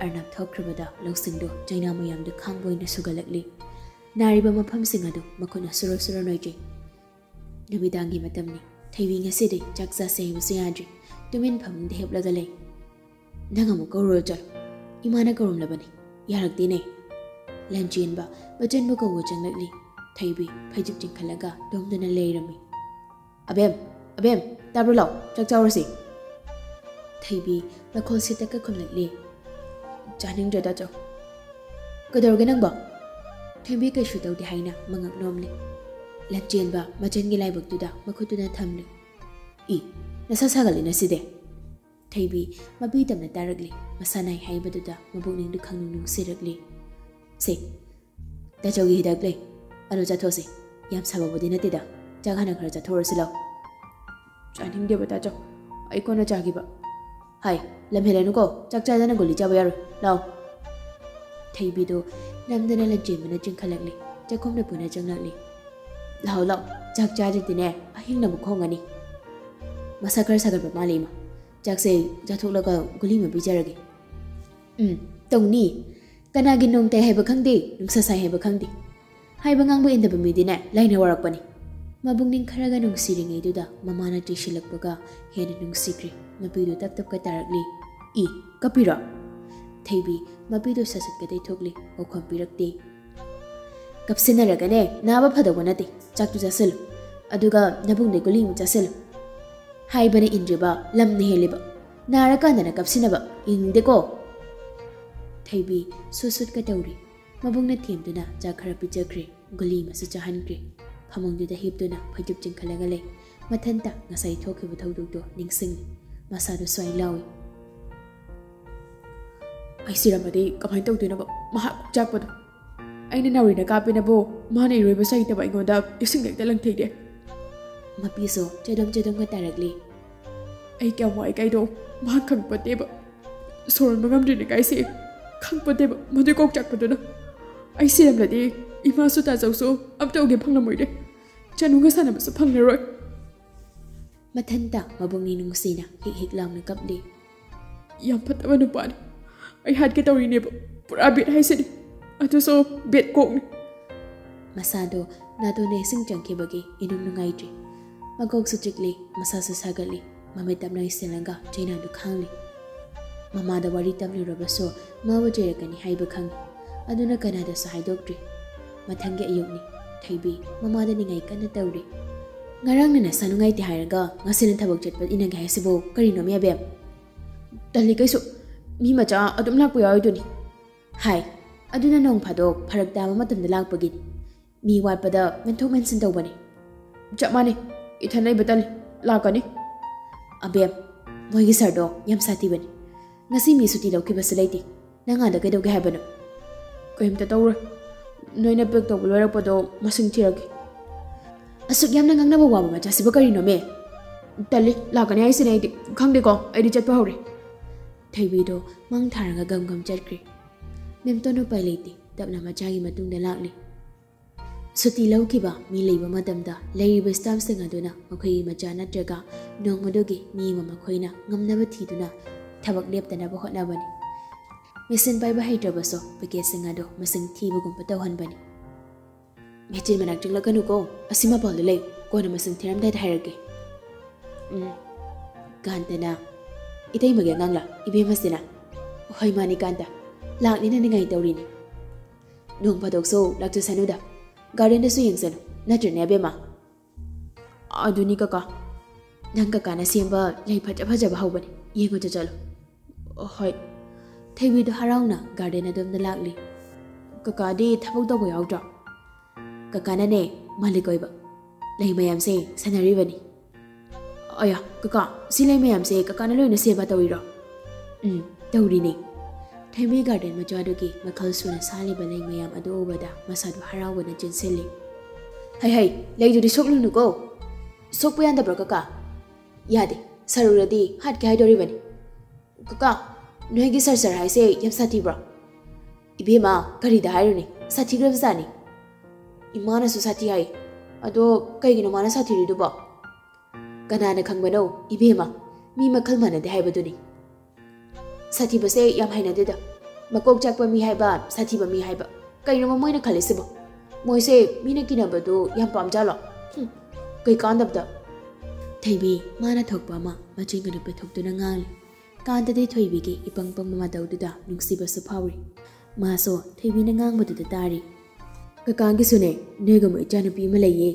ꯑꯔꯅꯥꯕ ꯊꯣꯛꯈ꯭ꯔꯕꯗ ꯂꯧꯁꯤꯡꯗꯣ ꯆꯩꯅꯥ ꯃꯌꯥꯝꯗ ꯈꯥꯡꯕ ꯑꯣꯏꯅ ꯁꯨꯒꯠꯂꯛꯂꯤ꯫ ꯅꯥꯔꯤꯕ ꯃꯐꯝꯁꯤꯡ ꯑꯗꯨ ꯃꯈꯨꯠꯅ ꯁꯨꯔ ꯁꯨꯔ ꯅꯣꯏꯖꯩ꯫ ꯅꯨꯃꯤꯗꯥꯡꯒꯤ ꯃꯇꯝꯅꯤ꯫ ꯊꯣꯏꯕꯤ ꯉꯁꯤꯗꯤ ꯆꯥꯛ ꯆꯥꯁꯦ ꯍꯥꯏꯕꯁꯨ ꯌꯥꯗ꯭ꯔꯤ꯫ ꯇꯨꯃꯤꯟ ꯐꯃꯨꯡꯗ ꯍꯤꯞꯂꯒ ꯂꯩ꯫ "ꯅꯪ ꯑꯃꯨꯛ ꯀꯧꯔꯨꯔꯣ ꯆꯠꯂꯣ꯫ ꯏꯃꯥꯅ ꯀꯧꯔꯝꯂꯕꯅꯤ꯫ ꯌꯥꯔꯛꯇꯦꯅꯦ"꯫ ꯂꯟꯆꯦꯟꯕ ꯃꯆꯟꯕꯨ ꯀꯧꯕ ꯆꯪꯂꯛꯂꯤ꯫ ꯊꯣꯏꯕꯤ ꯐꯩꯖꯨꯞ ꯆꯤꯡꯈꯠꯂꯒ ꯇꯨꯝꯗꯨꯅ ꯂꯩꯔꯝꯃꯤ꯫ "ꯑꯕꯦꯝ, ꯑꯕꯦꯝ, ꯇꯥꯕ꯭ꯔꯣ? ꯂꯥꯎ, ꯆꯥꯛ ꯆꯥꯎꯔꯁꯤ"꯫ ꯊꯣꯏꯕꯤ ꯃꯈꯣꯜ ꯁꯤꯠꯇꯛꯀ ꯈꯨꯝꯂꯛꯂꯤ꯫ "ꯆꯥꯅꯤꯡꯗ꯭ꯔꯦ ꯗꯥꯆꯧ"꯫ "ꯀꯩꯗꯧꯔꯒꯦ ꯅꯪꯕꯣ?" ꯊꯣꯏꯕꯤ ꯀꯩꯁꯨ ꯇꯧꯗꯦ ꯍꯥꯏꯅ ꯃꯉꯛ ꯅꯣꯝꯂꯤ꯫ ꯂꯟꯆꯦꯟꯕ ꯃꯆꯟꯒꯤ ꯂꯥꯏꯕꯛꯇꯨꯗ ꯃꯈꯨꯠꯇꯨꯅ ꯊꯝꯂꯤ꯫ "ꯏ, ꯅꯁꯥ ꯁꯥꯒꯠꯂꯤ ꯉꯁꯤꯗꯤ"꯫ ꯊꯣꯏꯕꯤ ꯃꯄꯤ ꯇꯝꯅ ꯇꯥꯔꯛꯂꯤ꯫ ꯃꯁꯥ ꯅꯥꯏ ꯍꯥꯏꯕꯗꯨꯗ ꯃꯕꯨꯛꯅꯤꯡꯗꯨ ꯈꯪꯅꯨꯡ ꯅꯨꯡꯁꯤꯔꯛꯂꯤ꯫ "ꯁꯦ, ꯗꯥꯆꯧꯒꯤ ꯍꯤꯗꯥꯛ ꯂꯩ꯫ ꯑꯗꯨ ꯆꯥꯊꯣꯛꯁꯤ꯫ ꯌꯥꯝ ꯁꯥꯕꯕꯨꯗꯤ ꯅꯠꯇꯦꯗ꯫ ꯆꯥꯛ ꯍꯥꯟꯅ ꯈꯔ ꯆꯥꯊꯣꯛꯎꯔꯁꯤ ꯂꯥꯎ"꯫ "ꯆꯥꯅꯤꯡꯗꯦꯕ ꯗꯥꯆꯧ꯫ ꯑꯩ ꯀꯣꯟꯅ ꯆꯥꯈꯤꯕ"꯫ "ꯍꯥꯏ, ꯂꯝ ꯍꯦꯜꯂꯅꯨꯀꯣ꯫ ꯆꯥꯛ ꯆꯥꯗꯅ ꯒꯨꯂꯤ ꯆꯥꯕ ꯌꯥꯔꯣꯏ꯫ ꯂꯥꯎ"꯫ ꯊꯣꯏꯕꯤꯗꯨ ꯅꯝꯗꯅ ꯂꯟꯆꯦꯟꯕꯅ ꯆꯤꯡꯈꯠꯂꯛꯂꯤ꯫ ꯆꯥꯛꯈꯨꯝꯗ ꯄꯨꯅ ꯆꯪꯂꯛꯂꯤ꯫ "ꯂꯥꯎ, ꯂꯥꯎ꯫ ꯆꯥꯛ ꯆꯥꯗ꯭ꯔꯗꯤꯅꯦ ꯑꯍꯤꯡ ꯑꯃꯨꯛ ꯈꯣꯡꯒꯅꯤ"꯫ "ꯃꯁꯥ ꯈꯔ ꯁꯥꯒꯠꯄ ꯃꯥꯜꯂꯦ ꯏꯃꯥ꯫ ꯆꯥꯛꯁꯦ ꯆꯥꯊꯣꯛꯂꯒ ꯒꯨꯂꯤ ꯑꯃ ꯄꯤꯖꯔꯒꯦ"꯫ "ꯎꯝ, ꯇꯧꯅꯤ꯫ ꯀꯅꯥꯒꯤ ꯅꯣꯡ ꯇꯥꯏ ꯍꯥꯏꯕ ꯈꯪꯗꯦ, ꯅꯨꯡꯁꯥ ꯁꯥꯏ ꯍꯥꯏꯕ ꯈꯪꯗꯦ꯫ ꯍꯥꯏꯕ ꯉꯥꯡꯕ ꯏꯟꯗꯕ ꯃꯤꯗꯤꯅꯦ ꯂꯥꯏꯅ ꯋꯥꯔꯛꯄꯅꯤ"꯫ ꯃꯕꯨꯛꯅꯤꯡ ꯈꯔꯒ ꯅꯨꯡꯁꯤꯔꯤꯉꯩꯗꯨꯗ ꯃꯃꯥꯅ ꯆꯩꯁꯤꯜꯂꯛꯄꯒ ꯍꯦꯟꯅ ꯅꯨꯡꯁꯤꯈ꯭ꯔꯦ꯫ ꯃꯄꯤꯗꯨ ꯇꯞ ꯇꯞꯀ ꯇꯥꯔꯛꯂꯤ꯫ "ꯏ, ꯀꯞꯄꯤꯔꯣ?" ꯊꯣꯏꯕꯤ ꯃꯄꯤꯗꯨ ꯁꯠ ꯁꯠꯀ ꯇꯩꯊꯣꯛꯂꯤ꯫ ꯄꯥꯎꯈꯨꯝ ꯄꯤꯔꯛꯇꯦ꯫ "ꯀꯞꯁꯤꯟꯅꯔꯒꯅꯦ ꯅꯥꯕ ꯐꯗꯧꯕ ꯅꯠꯇꯦ꯫ ꯆꯥꯛꯇꯨ ꯆꯥꯁꯤꯜꯂꯨ꯫ ꯑꯗꯨꯒ ꯅꯕꯨꯡꯗꯩ ꯒꯨꯂꯤ ꯑꯃꯨꯛ ꯆꯥꯁꯤꯜꯂꯨ꯫ ꯍꯥꯏꯕꯅ ꯏꯟꯗ꯭ꯔꯤꯕ, ꯂꯝꯅ ꯍꯦꯜꯂꯤꯕ꯫ ꯅꯥꯔꯀꯥꯟꯗꯅ ꯀꯞꯁꯤꯟꯅꯕ ꯌꯦꯡꯅꯤꯡꯗꯦꯀꯣ"꯫ ꯊꯣꯏꯕꯤ ꯁꯨꯠ ꯁꯨꯠꯀ ꯇꯧꯔꯤ꯫ ꯃꯕꯨꯡꯅ ꯊꯦꯝꯗꯨꯅ ꯆꯥꯛ ꯈꯔ ꯄꯤꯖꯈ꯭ꯔꯦ꯫ ꯒꯨꯂꯤ ꯑꯃꯁꯨ ꯆꯥꯍꯟꯈ꯭ꯔꯦ꯫ ꯐꯃꯨꯡꯗꯨꯗ ꯍꯤꯞꯇꯨꯅ ꯐꯩꯖꯨꯞ ꯆꯤꯡꯈꯠꯂꯒ ꯂꯩ꯫ ꯃꯊꯟꯇ ꯉꯁꯥꯏ ꯊꯣꯛꯈꯤꯕ ꯊꯧꯗꯣꯛꯇꯣ ꯅꯤꯡꯁꯤꯡꯂꯤ꯫ ꯃꯁꯥꯗꯨ ꯁ꯭ꯋꯥꯏ ꯂꯥꯎꯏ꯫ "ꯑꯩ ꯁꯤꯔꯝꯃꯗꯤ ꯀꯃꯥꯏꯅ ꯇꯧꯗꯣꯏꯅꯣꯕ? ꯃꯍꯥꯛ ꯆꯥꯛꯄꯗꯣ꯫ ꯑꯩꯅ ꯅꯥꯎꯔꯤꯅ ꯀꯥꯞꯄꯦꯅꯕꯨ ꯃꯥꯅ ꯏꯔꯣꯏꯕꯁꯨ ꯍꯩꯇꯕ ꯑꯩꯉꯣꯟꯗ ꯏꯁꯤꯡꯗ ꯍꯦꯛꯇ ꯂꯪꯊꯩꯗꯦ"꯫ ꯃꯄꯤꯁꯨ ꯆꯦꯗꯣꯝ ꯆꯦꯗꯣꯝꯒ ꯇꯥꯔꯛꯂꯤ꯫ ꯑꯩ ꯀꯌꯥꯝ ꯋꯥꯏ ꯀꯥꯏꯗꯣ ꯃꯥ ꯈꯪꯄꯣꯠꯇꯦꯕ꯫ ꯁꯣꯔ ꯍꯣꯟꯕ ꯉꯝꯗ꯭ꯔꯤꯅꯦ ꯀꯥꯏꯁꯦ꯫ ꯈꯪꯄꯣꯠꯇꯦꯕ ꯃꯗꯨꯏ ꯀꯣꯛ ꯆꯥꯛꯄꯗꯨꯅ꯫ ꯑꯩ ꯁꯤꯔꯝꯂꯗꯤ ꯏꯃꯥꯁꯨ ꯇꯥꯖꯧꯁꯨ ꯑꯝꯇ ꯎꯒꯦ ꯐꯪꯂꯝꯃꯣꯏꯅꯦ꯫ ꯆꯅꯨꯒ ꯁꯥꯟꯅꯕꯁꯨ ꯐꯪꯂꯔꯣꯏ꯫ ꯃꯊꯟꯇ ꯃꯕꯨꯡꯅꯤ ꯅꯨꯡꯁꯤꯅ ꯍꯤꯛ ꯍꯤꯛ ꯂꯥꯎꯅ ꯀꯞꯂꯤ꯫ ꯌꯥꯝ ꯐꯠꯇꯕ ꯅꯨꯄꯥꯅꯤ꯫ ꯑꯩ ꯍꯥꯠꯀꯦ ꯇꯧꯔꯤꯅꯦꯕ꯫ ꯄꯨꯔꯥ ꯕꯦꯠ ꯍꯥꯏꯁꯤꯅꯤ꯫ ꯑꯗꯨꯁꯨ ꯕꯦꯠ ꯀꯣꯛꯅꯤ꯫ ꯃꯁꯥꯗꯣ ꯅꯥꯇꯣꯟꯗ ꯏꯁꯤꯡ ꯆꯪꯈꯤꯕꯒꯤ ꯏꯅꯨꯡ ꯅꯨꯡꯉꯥꯏꯇ꯭ꯔꯤ꯫ ꯃꯀꯣꯛꯁꯨ ꯆꯤꯛꯂꯤ, ꯃꯁꯥꯁꯨ ꯁꯥꯒꯠꯂꯤ꯫ ꯃꯃꯤꯠ ꯇꯞꯅ ꯎꯏꯁꯤꯜꯂꯒ ꯆꯩꯅꯥꯗꯨ ꯈꯥꯡꯂꯤ꯫ ꯃꯃꯥꯗ ꯋꯥꯔꯤ ꯇꯝꯂꯨꯔꯕꯁꯨ ꯃꯥꯕꯨ ꯆꯩꯔꯛꯀꯅꯤ ꯍꯥꯏꯕ ꯈꯪꯏ꯫ ꯑꯗꯨꯅ ꯀꯅꯥꯗꯁꯨ ꯍꯥꯏꯗꯣꯛꯇ꯭ꯔꯤ꯫ ꯃꯊꯪꯒꯤ ꯑꯌꯨꯛꯅꯤ꯫ ꯊꯣꯏꯕꯤ ꯃꯃꯥꯗ ꯅꯤꯡꯉꯥꯏ ꯀꯟꯅ ꯇꯧꯔꯤ꯫ "ꯉꯔꯥꯡꯅ ꯅꯁꯥ ꯅꯨꯡꯉꯥꯏꯇꯦ ꯍꯥꯏꯔꯒ ꯉꯁꯤꯅ ꯊꯕꯛ ꯆꯠꯄ ꯏꯟꯅꯒꯦ ꯍꯥꯏꯁꯤꯕꯨ ꯀꯔꯤꯅꯣ, ꯃꯦꯕꯦꯝ?" "ꯇꯜꯂꯤ ꯀꯩꯁꯨ꯫ ꯃꯤ ꯃꯆꯥ ꯑꯗꯨꯝ ꯂꯥꯛꯄ ꯌꯥꯎꯔꯤꯗꯨꯅꯤ꯫" ꯍꯥꯏ꯫ "ꯑꯗꯨꯅ ꯅꯣꯡ ꯐꯥꯗꯣꯛ ꯐꯔꯛ ꯇꯥꯕ ꯃꯇꯝꯗ ꯂꯥꯛꯄꯒꯤꯅꯤ꯫ ꯃꯤ ꯋꯥꯠꯄꯗ ꯃꯦꯟꯊꯣꯛ ꯃꯦꯟꯁꯤꯟ ꯇꯧꯕꯅꯤ꯫" "ꯆꯞ ꯃꯥꯟꯅꯩ꯫ ꯏꯊꯟ ꯂꯩꯕ ꯇꯜꯂꯤ꯫ ꯂꯥꯛꯀꯅꯤ꯫" "ꯑꯕꯦꯝ, ꯃꯣꯏꯒꯤ ꯁꯥꯔꯗꯣ ꯌꯥꯝ ꯁꯥꯊꯤꯕꯅꯤ꯫ ꯉꯁꯤ ꯃꯤ ꯁꯨꯇꯤ ꯂꯧꯈꯤꯕꯁꯨ ꯂꯩꯇꯦ꯫ ꯅꯪ ꯑꯥꯗ ꯀꯩꯗꯧꯒꯦ ꯍꯥꯏꯕꯅꯣ?" "ꯀꯩꯝꯇ ꯇꯧꯔꯣꯏ꯫ ꯅꯣꯏꯅ ꯄꯦꯛ ꯇꯧꯕ ꯂꯣꯏꯔꯛꯄꯗꯣ ꯃꯁꯤꯡ ꯊꯤꯔꯛꯀꯦ꯫" "ꯑꯁꯨꯛ ꯌꯥꯝꯅ ꯉꯥꯡꯅꯕ ꯋꯥꯕ ꯃꯆꯥꯁꯤꯕꯨ ꯀꯔꯤꯅꯣꯃꯦ?" "ꯇꯜꯂꯤ, ꯂꯥꯛꯀꯅꯤ ꯍꯥꯏꯁꯤꯅꯦ ꯑꯩꯗꯤ꯫ ꯈꯪꯗꯦꯀꯣ, ꯑꯩꯗꯤ ꯆꯠꯄ ꯍꯧꯔꯦ꯫" ꯊꯣꯏꯕꯤꯗꯣ ꯃꯪ ꯊꯥꯔꯒ ꯒꯝ ꯒꯝ ꯆꯠꯈ꯭ꯔꯦ꯫ ꯃꯦꯝꯇꯣꯟ ꯎꯄꯥꯏ ꯂꯩꯇꯦ, ꯇꯞꯅ ꯃꯆꯥꯒꯤ ꯃꯇꯨꯡꯗ ꯂꯥꯛꯂꯤ꯫ ꯁꯨꯇꯤ ꯂꯧꯈꯤꯕ ꯃꯤ ꯂꯩꯕ ꯃꯇꯝꯗ ꯂꯩꯔꯤꯕ ꯁ꯭ꯇꯥꯐꯁꯤꯡ ꯑꯗꯨꯅ ꯃꯈꯣꯏꯒꯤ ꯃꯆꯥ ꯅꯠꯇ꯭ꯔꯒ ꯅꯣꯡꯃꯗꯨꯒꯤ ꯃꯤ ꯑꯃ ꯃꯈꯣꯏꯅ ꯉꯝꯅꯕ ꯊꯤꯗꯨꯅ ꯊꯕꯛ ꯂꯦꯞꯇꯅꯕ ꯍꯣꯠꯅꯕꯅꯤ꯫ ꯃꯦꯆꯤꯟ ꯄꯥꯏꯕ ꯍꯩꯇ꯭ꯔꯕꯁꯨ ꯄꯦꯀꯦꯖꯁꯤꯡ ꯑꯗꯨ ꯃꯁꯤꯡ ꯊꯤꯕꯒꯨꯝꯕ ꯇꯧꯍꯟꯕꯅꯤ꯫ "ꯃꯦꯆꯤꯟ ꯃꯅꯥꯛ ꯆꯪꯂꯛꯀꯅꯨꯀꯣ, ꯑꯁꯤ ꯃꯄꯥꯜꯗ ꯂꯩ, ꯀꯣꯟꯅ ꯃꯁꯤꯡ ꯊꯤꯔꯝꯗꯥꯏꯗ ꯍꯥꯏꯔꯛꯀꯦ꯫" ꯎꯝ꯫ ꯀꯥꯟꯇꯅ, "ꯏꯇꯩꯃꯒꯤ ꯑꯉꯥꯡꯂ ꯏꯕꯦꯝꯃꯁꯤꯅ?" "ꯍꯣꯏ ꯃꯥꯅꯤ ꯀꯥꯟꯇ, ꯂꯥꯛꯅꯤꯅ ꯅꯤꯡꯉꯥꯏ ꯇꯧꯔꯤꯅꯤ꯫" "ꯅꯣꯡ ꯐꯥꯗꯣꯛꯁꯨ ꯂꯥꯛꯆꯁꯅꯨꯗ, ꯒꯥꯔꯗꯦꯟꯗꯁꯨ ꯌꯦꯡꯁꯅꯨ, ꯅꯠꯇ꯭ꯔꯅꯦ ꯑꯕꯦꯝꯃ?" "ꯑꯗꯨꯅꯤ ꯀꯀꯥ, ꯅꯪ ꯀꯀꯥꯅ ꯁꯦꯝꯕ ꯂꯩ ꯐꯖ ꯐꯖꯕ ꯍꯧꯕꯅꯤ, ꯌꯦꯡꯉꯨ ꯆꯠꯂꯨ꯫" "ꯍꯣꯏ꯫" ꯊꯣꯏꯕꯤꯗꯣ ꯍꯔꯥꯎꯅ ꯒꯥꯔꯗꯦꯟ ꯑꯗꯣꯝꯗ ꯂꯥꯛꯂꯤ꯫ "ꯀꯀꯥꯗꯤ ꯊꯕꯛ ꯇꯧꯕ ꯌꯥꯎꯗ꯭ꯔꯣ?" "ꯀꯀꯥꯅꯅꯦ ꯃꯥꯂꯤꯛ ꯑꯣꯏꯕ, ꯂꯩ ꯃꯌꯥꯝꯁꯦ ꯁꯥꯟꯅꯔꯤꯕꯅꯤ꯫" "ꯑꯌꯥ, ꯀꯀꯥ, ꯁꯤ ꯂꯩ ꯃꯌꯥꯝꯁꯦ ꯀꯀꯥꯅ ꯂꯣꯏꯅ ꯁꯦꯝꯕ ꯇꯧꯔꯤꯔꯣ?" "ꯎꯝ, ꯇꯧꯔꯤꯅꯦ꯫" ꯊꯣꯏꯕꯤ ꯒꯥꯔꯗꯦꯟ ꯃꯆꯥꯗꯨꯒꯤ ꯃꯈꯜ ꯁꯨꯅ ꯁꯥꯠꯂꯤꯕ ꯂꯩ ꯃꯌꯥꯝ ꯑꯗꯨ ꯎꯕꯗ ꯃꯁꯥꯗꯨ ꯍꯔꯥꯎꯕꯅ ꯆꯦꯟꯁꯤꯜꯂꯤ꯫ "ꯍꯩ ꯍꯩ, ꯂꯩꯗꯨꯗꯤ ꯁꯣꯛꯂꯨꯅꯨꯀꯣ!" ꯁꯣꯛꯄ ꯌꯥꯗꯕ꯭ꯔꯣ ꯀꯀꯥ? ꯌꯥꯗꯦ, ꯁꯔꯨꯔꯗꯤ ꯍꯥꯠꯀꯦ ꯍꯥꯏꯗꯣꯔꯤꯕꯅꯤ꯫ ꯀꯀꯥ, ꯅꯣꯏꯒꯤ ꯁꯔ ꯁꯔ ꯍꯥꯏꯁꯦ ꯌꯥꯝ ꯁꯥꯊꯤꯕ꯭ꯔꯣ? ꯏꯕꯦꯝꯃ, ꯀꯔꯤꯗ ꯍꯥꯏꯔꯨꯅꯤ, ꯁꯥꯊꯤꯈ꯭ꯔꯕꯖꯥꯠꯅꯤ꯫ ꯏꯃꯥꯅꯁꯨ ꯁꯥꯊꯤ ꯍꯥꯏ꯫ ꯑꯗꯣ ꯀꯩꯒꯤꯅꯣ ꯃꯥꯅ ꯁꯥꯊꯤꯔꯤꯗꯨꯕꯣ? ꯀꯅꯥꯅ ꯈꯪꯕꯅꯣ ꯏꯕꯦꯝꯃ, ꯃꯤ ꯃꯈꯜ ꯃꯥꯟꯅꯗꯦ ꯍꯥꯏꯕꯗꯨꯅꯤ꯫ ꯁꯥꯊꯤꯕꯁꯦ ꯌꯥꯝ ꯍꯩꯅꯗꯦꯗ꯫ ꯃꯀꯣꯛ ꯆꯥꯛꯄ ꯃꯤ ꯍꯥꯏꯕ, ꯁꯥꯊꯤꯕ ꯃꯤ ꯍꯥꯏꯕ, ꯀꯩꯅꯣꯕ ꯃꯣꯏꯅ ꯈꯜꯂꯤꯁꯤꯕꯣ? ꯃꯣꯏꯁꯦ ꯃꯤꯅ ꯀꯤꯅꯕꯗꯨ ꯌꯥꯝ ꯄꯥꯝꯖꯥꯠꯂꯣ? ꯍꯨꯝ, ꯀꯩ ꯀꯥꯟꯗꯕꯗ꯫ ꯊꯣꯏꯕꯤ ꯃꯥꯅ ꯊꯣꯛꯄ ꯑꯃ ꯃꯆꯤꯟ ꯀꯟꯅ ꯄꯦꯊꯣꯛꯇꯨꯅ ꯉꯥꯡꯂꯤ꯫ ꯀꯥꯟꯇꯗꯤ ꯊꯣꯏꯕꯤꯒꯤ ꯏꯄꯪ ꯄꯪꯕ ꯃꯇꯧꯗꯨꯗ ꯅꯨꯡꯁꯤꯕꯁꯨ ꯐꯥꯎꯔꯤ꯫ ꯃꯥꯁꯨ ꯊꯣꯏꯕꯤꯅ ꯉꯥꯡꯕꯗꯨꯗ ꯇꯥꯔꯤ꯫ "ꯀꯀꯥꯒꯤꯁꯨꯅꯦ, ꯅꯣꯏꯒꯨꯝꯕ ꯏꯆꯥꯅꯨꯄꯤ ꯑꯃ ꯂꯩꯌꯦ꯫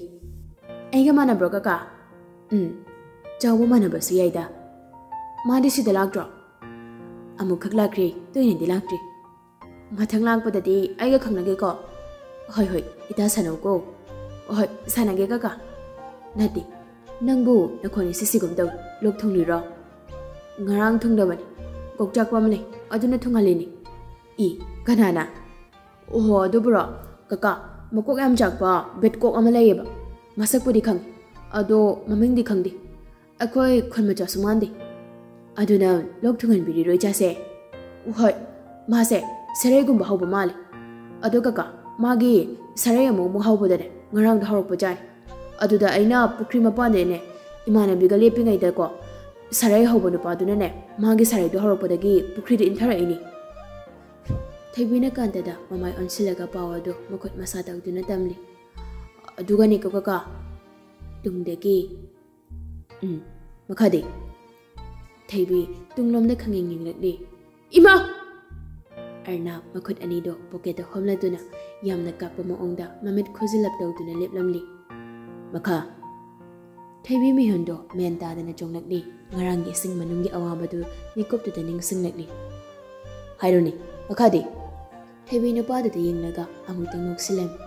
ꯑꯩꯒ ꯃꯥꯟꯅꯕ꯭ꯔꯣ ꯀꯀꯥ?" "ꯎꯝ, ꯆꯥꯎꯕ ꯃꯥꯟꯅꯕꯁꯨ ꯌꯥꯏꯗ꯫ ꯃꯥꯗꯤ ꯁꯤꯗ ꯂꯥꯛꯇ꯭ꯔꯣ?" "ꯑꯃꯨꯛꯈꯛ ꯂꯥꯛꯈ꯭ꯔꯦ, ꯇꯣꯏꯅꯗꯤ ꯂꯥꯛꯇ꯭ꯔꯤ꯫ ꯃꯊꯪ ꯂꯥꯛꯄꯗꯗꯤ ꯑꯩꯒ ꯈꯪꯅꯒꯦꯀꯣ?" "ꯍꯣꯏ ꯍꯣꯏ, ꯏꯇꯥ ꯁꯥꯟꯅꯧꯀꯣ꯫" "ꯍꯣꯏ, ꯁꯥꯟꯅꯒꯦ ꯀꯀꯥ꯫" "ꯅꯠꯇꯦ, ꯅꯪꯕꯨ ꯅꯈꯣꯟ ꯏꯁꯤ ꯁꯤꯒꯨꯝ ꯇꯧꯏ, ꯂꯣꯛ ꯊꯨꯡꯂꯤꯔꯣ?" "ꯉꯔꯥꯡ ꯊꯨꯡꯗꯕꯅꯤ, ꯀꯣꯛ ꯆꯥꯛꯄ ꯑꯃ ꯂꯩ, ꯑꯗꯨꯅ ꯊꯨꯡꯍꯜꯂꯤꯅꯤ꯫" "ꯏ, ꯀꯅꯥꯅ?" "ꯑꯣꯍꯣ, ꯑꯗꯨꯕꯨꯔꯣ? ꯀꯀꯥ, ꯃꯀꯣꯛ ꯌꯥꯝ ꯆꯥꯛꯄ ꯕꯦꯠ ꯀꯣꯛ ꯑꯃ ꯂꯩꯌꯦꯕ꯫ ꯃꯁꯛꯄꯨꯗꯤ ꯈꯪꯉꯤ, ꯑꯗꯣ ꯃꯃꯤꯡꯗꯤ ꯈꯪꯗꯦ꯫ ꯑꯩꯈꯣꯏ ꯈꯨꯟ ꯃꯆꯥꯁꯨ ꯃꯥꯟꯗꯦ꯫ ꯑꯗꯨꯅ ꯂꯣꯛ ꯊꯨꯡꯍꯟꯕꯤꯔꯤꯔꯣ ꯏꯆꯥꯁꯦ?" "ꯍꯣꯏ, ꯃꯥꯁꯦ ꯁꯔꯩꯒꯨꯝꯕ ꯍꯧꯕ ꯃꯥꯜꯂꯦ꯫ ꯑꯗꯣ ꯀꯀꯥ, ꯃꯥꯒꯤ ꯁꯔꯩ ꯑꯃꯨꯛ ꯑꯃꯨꯛ ꯍꯧꯕꯗꯅꯦ, ꯉꯔꯥꯡꯗꯣ ꯍꯧꯔꯛꯄ ꯖꯥꯠꯅꯤ꯫ ꯑꯗꯨꯗ ꯑꯩꯅ ꯄꯨꯈ꯭ꯔꯤ ꯃꯄꯥꯟꯗꯅꯦ, ꯏꯃꯥꯟꯅꯕꯤꯒ ꯂꯦꯞꯄꯤꯉꯩꯗꯀꯣ, ꯁꯔꯩ ꯍꯧꯕ ꯅꯨꯄꯥꯗꯨꯅꯅꯦ, ꯃꯥꯒꯤ ꯁꯔꯩꯗꯣ ꯍꯧꯔꯛꯄꯗꯒꯤ ꯄꯨꯈ꯭ꯔꯤꯗ ꯏꯟꯊꯔꯛꯏꯅꯤ꯫" ꯊꯣꯏꯕꯤꯅ ꯀꯥꯟꯇꯗ ꯃꯃꯥꯏ ꯑꯣꯟꯁꯤꯜꯂꯒ ꯄꯥꯎ ꯑꯗꯨ ꯃꯈꯨꯠ ꯃꯁꯥ ꯇꯧꯗꯨꯅ ꯇꯝꯂꯤ꯫ "ꯑꯗꯨꯒꯅꯦꯀꯣ ꯀꯀꯥ, ꯇꯨꯡꯗꯒꯤ..." "ꯎꯝ, ꯃꯈꯥꯗꯤ?" ꯊꯣꯏꯕꯤ ꯇꯨꯡꯂꯣꯝꯗ ꯈꯪꯌꯦꯡ ꯌꯦꯡꯂꯛꯂꯤ꯫ "ꯏꯃꯥ!" ꯑꯔꯅꯥꯕ ꯃꯈꯨꯠ ꯑꯅꯤꯗꯣ ꯄꯣꯀꯦꯠꯇ ꯍꯣꯝꯂꯗꯨꯅ ꯌꯥꯝꯅ ꯀꯥꯞꯄ ꯃꯑꯣꯡꯗ ꯃꯃꯤꯠ ꯈꯨꯖꯤꯜꯂꯞ ꯇꯧꯗꯨꯅ ꯂꯦꯞꯂꯝꯂꯤ꯫ "ꯃꯈꯥ?" ꯊꯣꯏꯕꯤ ꯃꯤꯍꯨꯟꯗꯣ ꯃꯦꯟ ꯇꯥꯗꯅ ꯆꯣꯡꯂꯛꯂꯤ꯫ ꯉꯔꯥꯡꯒꯤ ꯏꯁꯤꯡ ꯃꯅꯨꯡꯒꯤ ꯑꯋꯥꯕꯗꯨ ꯃꯤꯀꯨꯞꯇꯨꯗ ꯅꯤꯡꯁꯤꯡꯂꯛꯂꯤ꯫ "ꯍꯥꯏꯔꯣꯅꯦ, ꯃꯈꯥꯗꯤ?" ꯊꯣꯏꯕꯤ ꯅꯨꯄꯥꯗꯨꯗ ꯌꯦꯡꯂꯒ ꯑꯃꯨꯛꯇꯪ ꯅꯣꯛꯁꯤꯜꯂꯝꯃꯤ꯫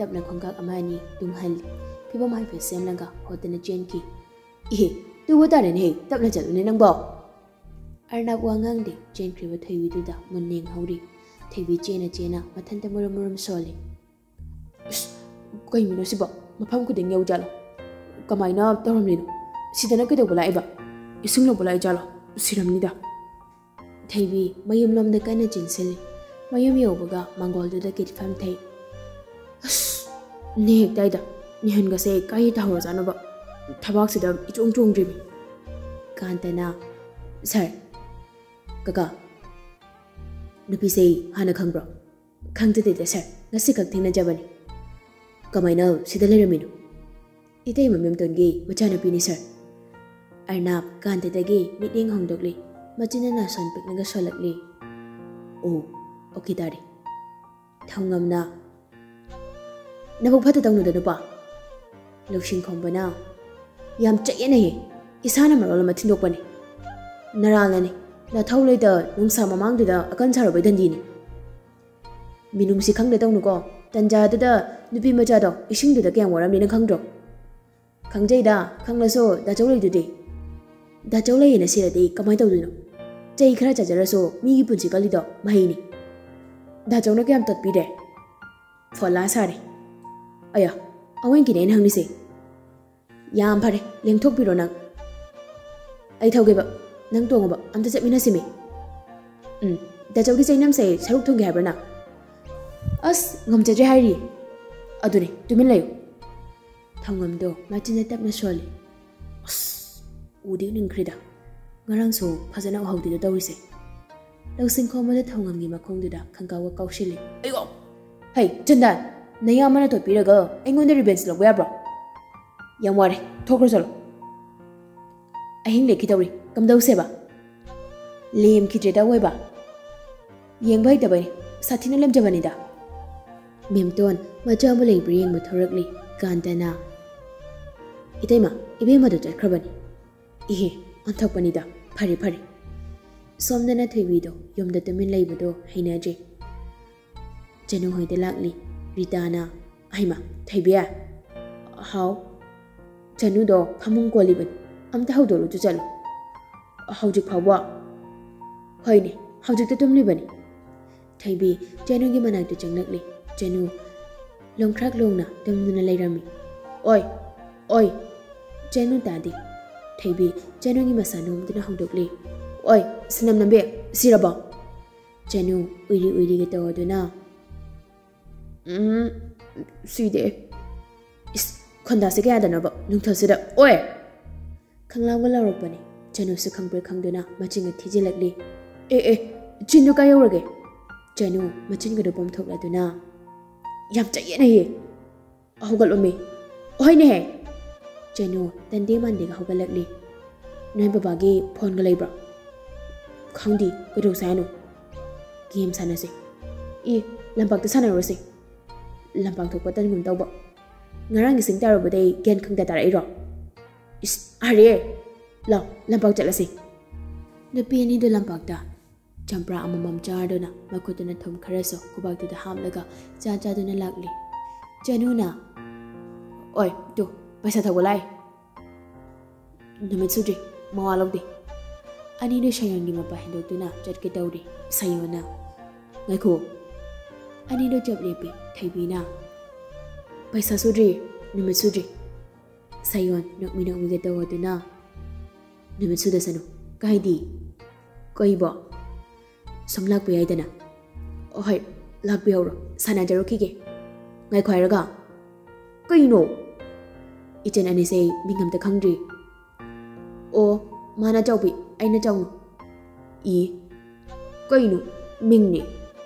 ꯇꯞꯅ ꯈꯣꯡꯀꯥꯞ ꯑꯃ ꯑꯅꯤ ꯇꯨꯡꯍꯜꯂꯤ꯫ ꯐꯤꯕꯝ ꯍꯥꯏꯐꯦꯠ ꯁꯦꯝꯂꯒ ꯍꯣꯠꯇꯅ ꯆꯦꯟꯈꯤ꯫ "ꯏꯍꯦ, ꯇꯨꯕ ꯇꯥꯔꯦꯅꯦꯍꯦ, ꯇꯞꯅ ꯆꯠꯂꯨꯅꯦ ꯅꯪꯕꯣ!" ꯑꯔꯅꯥꯕ ꯋꯥ ꯉꯥꯡꯗꯦ, ꯆꯦꯟꯈ꯭ꯔꯤꯕ ꯊꯣꯏꯕꯤꯗꯨꯗ ꯃꯨꯟꯅ ꯌꯦꯡꯍꯧꯔꯤ꯫ ꯊꯣꯏꯕꯤ ꯆꯦꯅ ꯆꯦꯅ ꯃꯊꯟꯇ ꯃꯨꯔꯨꯝ ꯃꯨꯔꯨꯝ ꯁꯣꯜꯂꯤ꯫ "ꯏꯁ, ꯀꯩꯅꯣ ꯁꯤꯕꯣ? ꯃꯐꯝ ꯈꯨꯗꯤꯡ ꯌꯧꯖꯥꯠꯂꯣ? "ꯀꯃꯥꯏꯅ ꯇꯧꯔꯝꯂꯤꯅꯣ? ꯁꯤꯗꯅ ꯀꯩꯗꯧꯕ ꯂꯥꯛꯏꯕ? ꯏꯁꯤꯡ ꯂꯧꯕ ꯂꯥꯛꯏ ꯖꯥꯠꯂꯣ? ꯁꯤꯔꯝꯅꯤꯗ꯫" ꯊꯣꯏꯕꯤ ꯃꯌꯨꯝꯂꯣꯝꯗ ꯀꯟꯅ ꯆꯦꯟꯁꯤꯜꯂꯤ꯫ ꯃꯌꯨꯝ ꯌꯧꯕꯒ ꯃꯪꯒꯣꯜꯗꯨꯗ ꯀꯤꯠ ꯐꯝꯊꯩ꯫ "ꯑꯁ, ꯅꯦꯍꯦꯛꯇꯥꯏꯗ꯫ ꯅꯤꯍꯟꯒꯁꯦ ꯀꯥꯏ ꯇꯥꯍꯧꯔꯖꯥꯠꯅꯣꯕ? ꯊꯕꯥꯛꯁꯤꯗ ꯏꯆꯣꯡ ꯆꯣꯡꯗ꯭ꯔꯤꯃꯤ꯫" ꯀꯥꯟꯇꯅ, "ꯁꯥꯔ, ꯀꯀꯥ, ꯅꯨꯄꯤꯁꯦ ꯍꯥꯟꯅ ꯈꯪꯕ꯭ꯔꯣ?" "ꯈꯪꯖꯗꯦꯗ ꯁꯥꯔ, ꯉꯁꯤꯈꯛ ꯊꯦꯡꯅꯖꯕꯅꯤ꯫" "ꯀꯃꯥꯏꯅ ꯁꯤꯗ ꯂꯩꯔꯝꯃꯤꯅꯣ?" "ꯏꯇꯩꯃ ꯃꯦꯝꯇꯣꯟꯒꯤ ꯃꯆꯥꯅꯨꯄꯤꯅꯤ ꯁꯥꯔ꯫" ꯑꯔꯅꯥꯞ ꯀꯥꯟꯇꯗꯒꯤ ꯃꯤꯠꯌꯦꯡ ꯍꯣꯡꯗꯣꯛꯂꯤ꯫ ꯃꯆꯤꯟ ꯃꯅꯥ ꯁꯣꯟ ꯄꯤꯛꯅꯒ ꯁꯣꯜꯂꯛꯂꯤ꯫ "ꯑꯣ, ꯑꯣꯀꯦ ꯇꯥꯔꯦ꯫" ꯊꯧꯉꯝꯅ, "ꯅꯕꯨꯛ ꯐꯠꯇ ꯇꯧꯅꯨꯗ ꯅꯨꯄꯥ꯫" ꯂꯧꯁꯤꯡ ꯈꯣꯝꯕꯅ, "ꯌꯥꯝ ꯆꯌꯦꯠꯅꯩꯌꯦ꯫ ꯏꯁꯥꯅ ꯃꯔꯣꯜ ꯑꯃ ꯊꯤꯟꯗꯣꯛꯄꯅꯤ꯫ ꯅꯔꯥꯜꯅꯅꯤ꯫ ꯅꯊꯧ ꯂꯩꯇ ꯅꯨꯡꯁꯥ ꯃꯃꯥꯡꯗꯨꯗ ꯑꯀꯟ ꯁꯥꯔꯨꯕꯩ ꯗꯟꯗꯤꯅꯤ꯫ ꯃꯤꯅꯨꯡꯁꯤ ꯈꯪꯗ ꯇꯧꯅꯨꯀꯣ꯫ ꯇꯟꯖꯥꯗꯨꯗ ꯅꯨꯄꯤ ꯃꯆꯥꯗꯣ ꯏꯁꯤꯡꯗꯨꯗ ꯀꯌꯥꯝ ꯋꯥꯔꯝꯅꯤ ꯅꯪ ꯈꯪꯗ꯭ꯔꯣ?" "ꯈꯪꯖꯩꯗ, ꯈꯪꯂꯁꯨ ꯗꯥꯆꯧ ꯂꯩꯗꯨꯗꯤ꯫" "ꯗꯥꯆꯧ ꯂꯩꯌꯦꯅ ꯁꯤꯔꯗꯤ ꯀꯃꯥꯏꯅ ꯇꯧꯗꯣꯏꯅꯣ? ꯆꯩ ꯈꯔ ꯆꯥꯖꯔꯁꯨ ꯃꯤꯒꯤ ꯄꯨꯟꯁꯤ ꯀꯜꯂꯤꯗꯣ ꯃꯍꯩꯅꯤ꯫ ꯗꯥꯆꯧꯅ ꯀꯌꯥꯝ ꯇꯣꯠꯄꯤꯔꯦ?" ꯐꯣꯂꯥ ꯁꯥꯔꯦ꯫ "ꯑꯌꯥ, ꯑꯋꯦꯟꯀꯤꯅꯦ ꯑꯩꯅ ꯍꯪꯂꯤꯁꯦ꯫" "ꯌꯥꯝ ꯐꯔꯦ, ꯂꯦꯡꯊꯣꯛꯄꯤꯔꯣ ꯅꯪ꯫" "ꯑꯩ ꯊꯧꯒꯦꯕ, ꯅꯪ ꯇꯣꯡꯉꯨꯕ, ꯑꯝꯇ ꯆꯠꯃꯤꯟꯅꯁꯤꯃꯤ꯫" "ꯎꯝ, ꯗꯥꯆꯧꯒꯤ ꯆꯩꯅꯝꯁꯦ ꯁꯔꯨꯛ ꯊꯣꯡꯒꯦ ꯍꯥꯏꯕ꯭ꯔꯥ ꯅꯪ?" "ꯑꯁ, ꯉꯝꯖꯗ꯭ꯔꯦ ꯍꯥꯏꯔꯤ꯫" "ꯑꯗꯨꯅꯦ, ꯇꯨꯃꯤꯟ ꯂꯩꯌꯨ꯫" ꯊꯧꯉꯝꯗꯣ ꯃꯆꯤꯟꯅ ꯇꯞꯅ ꯁꯣꯜꯂꯤ꯫ "ꯑꯁ, ꯎꯗꯤ ꯎꯅꯤꯡꯈ꯭ꯔꯦꯗ꯫ ꯉꯔꯥꯡꯁꯨ ꯐꯖꯅ ꯎꯍꯧꯗꯦꯗ ꯇꯧꯔꯤꯁꯦ꯫" ꯂꯧꯁꯤꯡ ꯈꯣꯝꯕꯗ ꯊꯧꯉꯝꯒꯤ ꯃꯈꯣꯡꯗꯨꯗ ꯈꯪꯀꯥꯎꯒ ꯀꯥꯎꯁꯤꯜꯂꯤ꯫ "ꯑꯩꯌꯣ! ꯍꯩ, ꯆꯟꯗꯥꯟ! ꯅꯌꯥꯝꯕꯅ ꯇꯣꯠꯄꯤꯔꯒ ꯑꯩꯉꯣꯟꯗ ꯔꯤꯚꯦꯟꯖ ꯂꯧꯕ ꯌꯥꯕ꯭ꯔꯣ? ꯌꯥꯝ ꯋꯥꯔꯦ, ꯊꯣꯛꯈ꯭ꯔꯣ ꯆꯠꯂꯣ꯫" "ꯑꯍꯤꯡ ꯂꯦꯛꯈꯤꯗꯧꯔꯤ, ꯀꯝꯗꯧꯁꯦꯕ?" "ꯂꯦꯝꯈꯤꯗ꯭ꯔꯦꯗ ꯑꯋꯣꯏꯕ꯫ ꯌꯦꯡꯕ ꯍꯩꯇꯕꯅꯤ, ꯁꯥꯊꯤꯅ ꯂꯦꯝꯖꯕꯅꯤꯗ꯫" ꯃꯦꯝꯇꯣꯟ ꯃꯆꯥꯕꯨ ꯂꯩꯕ꯭ꯔꯥ ꯌꯦꯡꯕ ꯊꯣꯔꯛꯂꯤ꯫ ꯀꯥꯟꯇꯅ, "ꯏꯇꯩꯃ, ꯏꯕꯦꯝꯃꯗꯣ ꯆꯠꯈ꯭ꯔꯕꯅꯤ꯫" "ꯏꯍꯦ, ꯑꯣꯟꯊꯣꯛꯄꯅꯤꯗ꯫ ꯐꯔꯦ, ꯐꯔꯦ꯫" ꯁꯣꯝꯗꯅ ꯊꯣꯏꯕꯤꯗꯣ ꯌꯨꯝꯗ ꯇꯨꯃꯤꯟ ꯂꯩꯕꯗꯣ ꯍꯩꯅꯗ꯭ꯔꯦ꯫ ꯆꯅꯨ ꯍꯣꯏꯗ ꯂꯥꯛꯂꯤ꯫ ꯔꯤꯇꯥꯅ, "ꯍꯩꯃꯥ, ꯊꯣꯏꯕꯤ?" "ꯍꯥꯎ?" "ꯆꯅꯨꯗꯣ ꯐꯃꯨꯡ ꯀꯣꯜꯂꯤꯕꯅꯤ꯫ ꯑꯝꯇ ꯍꯧꯗꯣꯛꯂꯨꯆꯣ ꯆꯠꯂꯣ꯫" "ꯍꯧꯖꯤꯛ ꯐꯥꯎꯕ?" "ꯍꯣꯏꯅꯦ, ꯍꯧꯖꯤꯛꯇ ꯇꯨꯝꯂꯤꯕꯅꯤ꯫" ꯊꯣꯏꯕꯤ ꯆꯅꯨꯒꯤ ꯃꯅꯥꯛꯇ ꯆꯪꯂꯛꯂꯤ꯫ ꯆꯅꯨ ꯂꯣꯡꯈ꯭ꯔꯥꯛ ꯂꯣꯡꯅ ꯇꯨꯝꯗꯨꯅ ꯂꯩꯔꯝꯃꯤ꯫ "ꯑꯣꯏ, ꯑꯣꯏ, ꯆꯅꯨ ꯇꯥꯗꯦ꯫ ꯊꯣꯏꯕꯤ ꯆꯅꯨꯒꯤ ꯃꯁꯥ ꯅꯣꯝꯗꯨꯅ ꯍꯧꯗꯣꯛꯂꯤ꯫ "ꯑꯣꯏ, ꯁꯅꯝ ꯅꯝꯕꯤ, ꯁꯤꯔꯕꯣ?" ꯆꯅꯨ ꯎꯏꯔꯤ ꯎꯏꯔꯤꯒ ꯇꯧꯗꯨꯅ, "ꯎꯝ, ꯁꯤꯗꯦ꯫ ꯏꯁ, ꯈꯣꯟꯗꯥꯁꯦ ꯀꯌꯥꯗꯅꯣꯕ ꯅꯨꯡꯊꯤꯜꯁꯤꯗ? ꯑꯣꯏ!" ꯈꯪꯂꯥꯎꯒ ꯂꯥꯎꯔꯛꯄꯅꯤ꯫ ꯆꯅꯨꯁꯨ ꯈꯪꯄ꯭ꯔꯦꯛ ꯈꯪꯗꯨꯅ ꯃꯆꯤꯟꯒ ꯊꯤꯖꯤꯜꯂꯛꯂꯤ꯫ "ꯑꯦ, ꯑꯦ, ꯆꯤꯟꯗꯨ ꯀꯥꯏ ꯌꯧꯔꯒꯦ?" ꯆꯅꯨ ꯃꯆꯤꯟꯒꯗꯨ ꯄꯣꯝꯊꯣꯛꯂꯗꯨꯅ, "ꯌꯥꯝ ꯆꯌꯦꯠꯅꯩꯌꯦ꯫ ꯍꯧꯒꯠꯂꯣꯃꯤ꯫ ꯍꯣꯏꯅꯦꯍꯦ!" ꯆꯅꯨ ꯇꯟꯗꯦ ꯃꯥꯟꯗꯦꯒ ꯍꯧꯒꯠꯂꯛꯂꯤ꯫ "ꯅꯣꯏ ꯕꯕꯥꯒꯤ ꯐꯣꯟꯒ ꯂꯩꯕ꯭ꯔꯣ?" "ꯈꯪꯗꯦ, ꯀꯩꯗꯧꯁꯦ ꯍꯥꯏꯅꯣ?" "ꯒꯦꯝ ꯁꯥꯟꯅꯁꯦ꯫" "ꯏ, ꯂꯝꯄꯥꯛꯇ ꯁꯥꯟꯅꯔꯨꯔꯁꯦ꯫ ꯂꯝꯄꯥꯛ ꯊꯣꯛꯄ ꯇꯟꯒꯨꯝ ꯇꯧꯕ꯫ ꯉꯔꯥꯡ ꯏꯁꯤꯡ ꯇꯥꯔꯨꯕꯗꯩ ꯒ꯭ꯌꯥꯟ ꯈꯪꯗ ꯇꯥꯔꯛꯏꯔꯣ?" "ꯏꯁ, ꯑꯔꯦ! ꯂꯥꯎ, ꯂꯝꯄꯥꯛ ꯆꯠꯂꯁꯤ꯫" ꯅꯨꯄꯤ ꯑꯅꯤꯗꯨ ꯂꯝꯄꯥꯛꯇ ꯆꯝꯄ꯭ꯔꯥ ꯑꯃꯃꯝ ꯆꯥꯔꯗꯨꯅ ꯃꯈꯨꯠꯇꯨꯅ ꯊꯨꯝ ꯈꯔꯁꯨ ꯈꯨꯕꯥꯛꯇꯨꯗ ꯍꯥꯞꯂꯒ ꯆꯥ ꯆꯥꯗꯨꯅ ꯂꯥꯛꯂꯤ꯫ ꯆꯅꯨꯅ, "ꯑꯣꯏ, ꯇꯨ, ꯄꯩꯁꯥ ꯊꯧꯕ ꯂꯥꯛꯑꯦ꯫ ꯅꯨꯃꯤꯠ ꯁꯨꯗ꯭ꯔꯤ, ꯃꯋꯥ ꯂꯧꯗꯦ꯫" ꯑꯅꯤꯗꯨ ꯁꯥꯌꯣꯟꯒꯤ ꯃꯄꯥ ꯍꯦꯟꯗꯣꯛꯇꯨꯅ ꯆꯠꯀꯦ ꯇꯧꯔꯤ꯫ ꯁꯥꯌꯣꯟꯅ, "ꯉꯥꯏꯈꯣ꯫" ꯑꯅꯤꯗꯨ ꯆꯞ ꯂꯦꯞꯄꯤ꯫ ꯊꯣꯏꯕꯤꯅ, "ꯄꯩꯁꯥ ꯁꯨꯗ꯭ꯔꯤ, ꯅꯨꯃꯤꯠ ꯁꯨꯗ꯭ꯔꯤ꯫" ꯁꯥꯌꯣꯟ ꯅꯣꯛꯃꯤ ꯅꯣꯛꯃꯤꯒ ꯇꯧꯗꯨꯅ, "ꯅꯨꯃꯤꯠ ꯁꯨꯗꯁꯅꯨ꯫ ꯀꯥꯏꯗꯤ?" "ꯀꯩꯕꯣ?" "ꯁꯨꯝ ꯂꯥꯛꯄ ꯌꯥꯏꯗꯅ꯫" "ꯑꯣ ꯍꯣꯏ, ꯂꯥꯛꯄꯤꯍꯧꯔꯣ, ꯁꯥꯟꯅꯖꯔꯨꯈꯤꯒꯦ꯫" "ꯉꯥꯏꯈꯣ ꯍꯥꯏꯔꯒ꯫" "ꯀꯩꯅꯣ?" "ꯏꯆꯟ ꯑꯅꯤꯁꯦ ꯃꯤꯡ ꯑꯝꯇ ꯈꯪꯗ꯭ꯔꯤ꯫" "ꯑꯣ, ꯃꯥꯅ ꯆꯥꯎꯕꯤ, ꯑꯩꯅ ꯆꯥꯎꯅꯨ꯫" "ꯏ, ꯀꯩꯅꯣ? ꯃꯤꯡꯅꯦ꯫"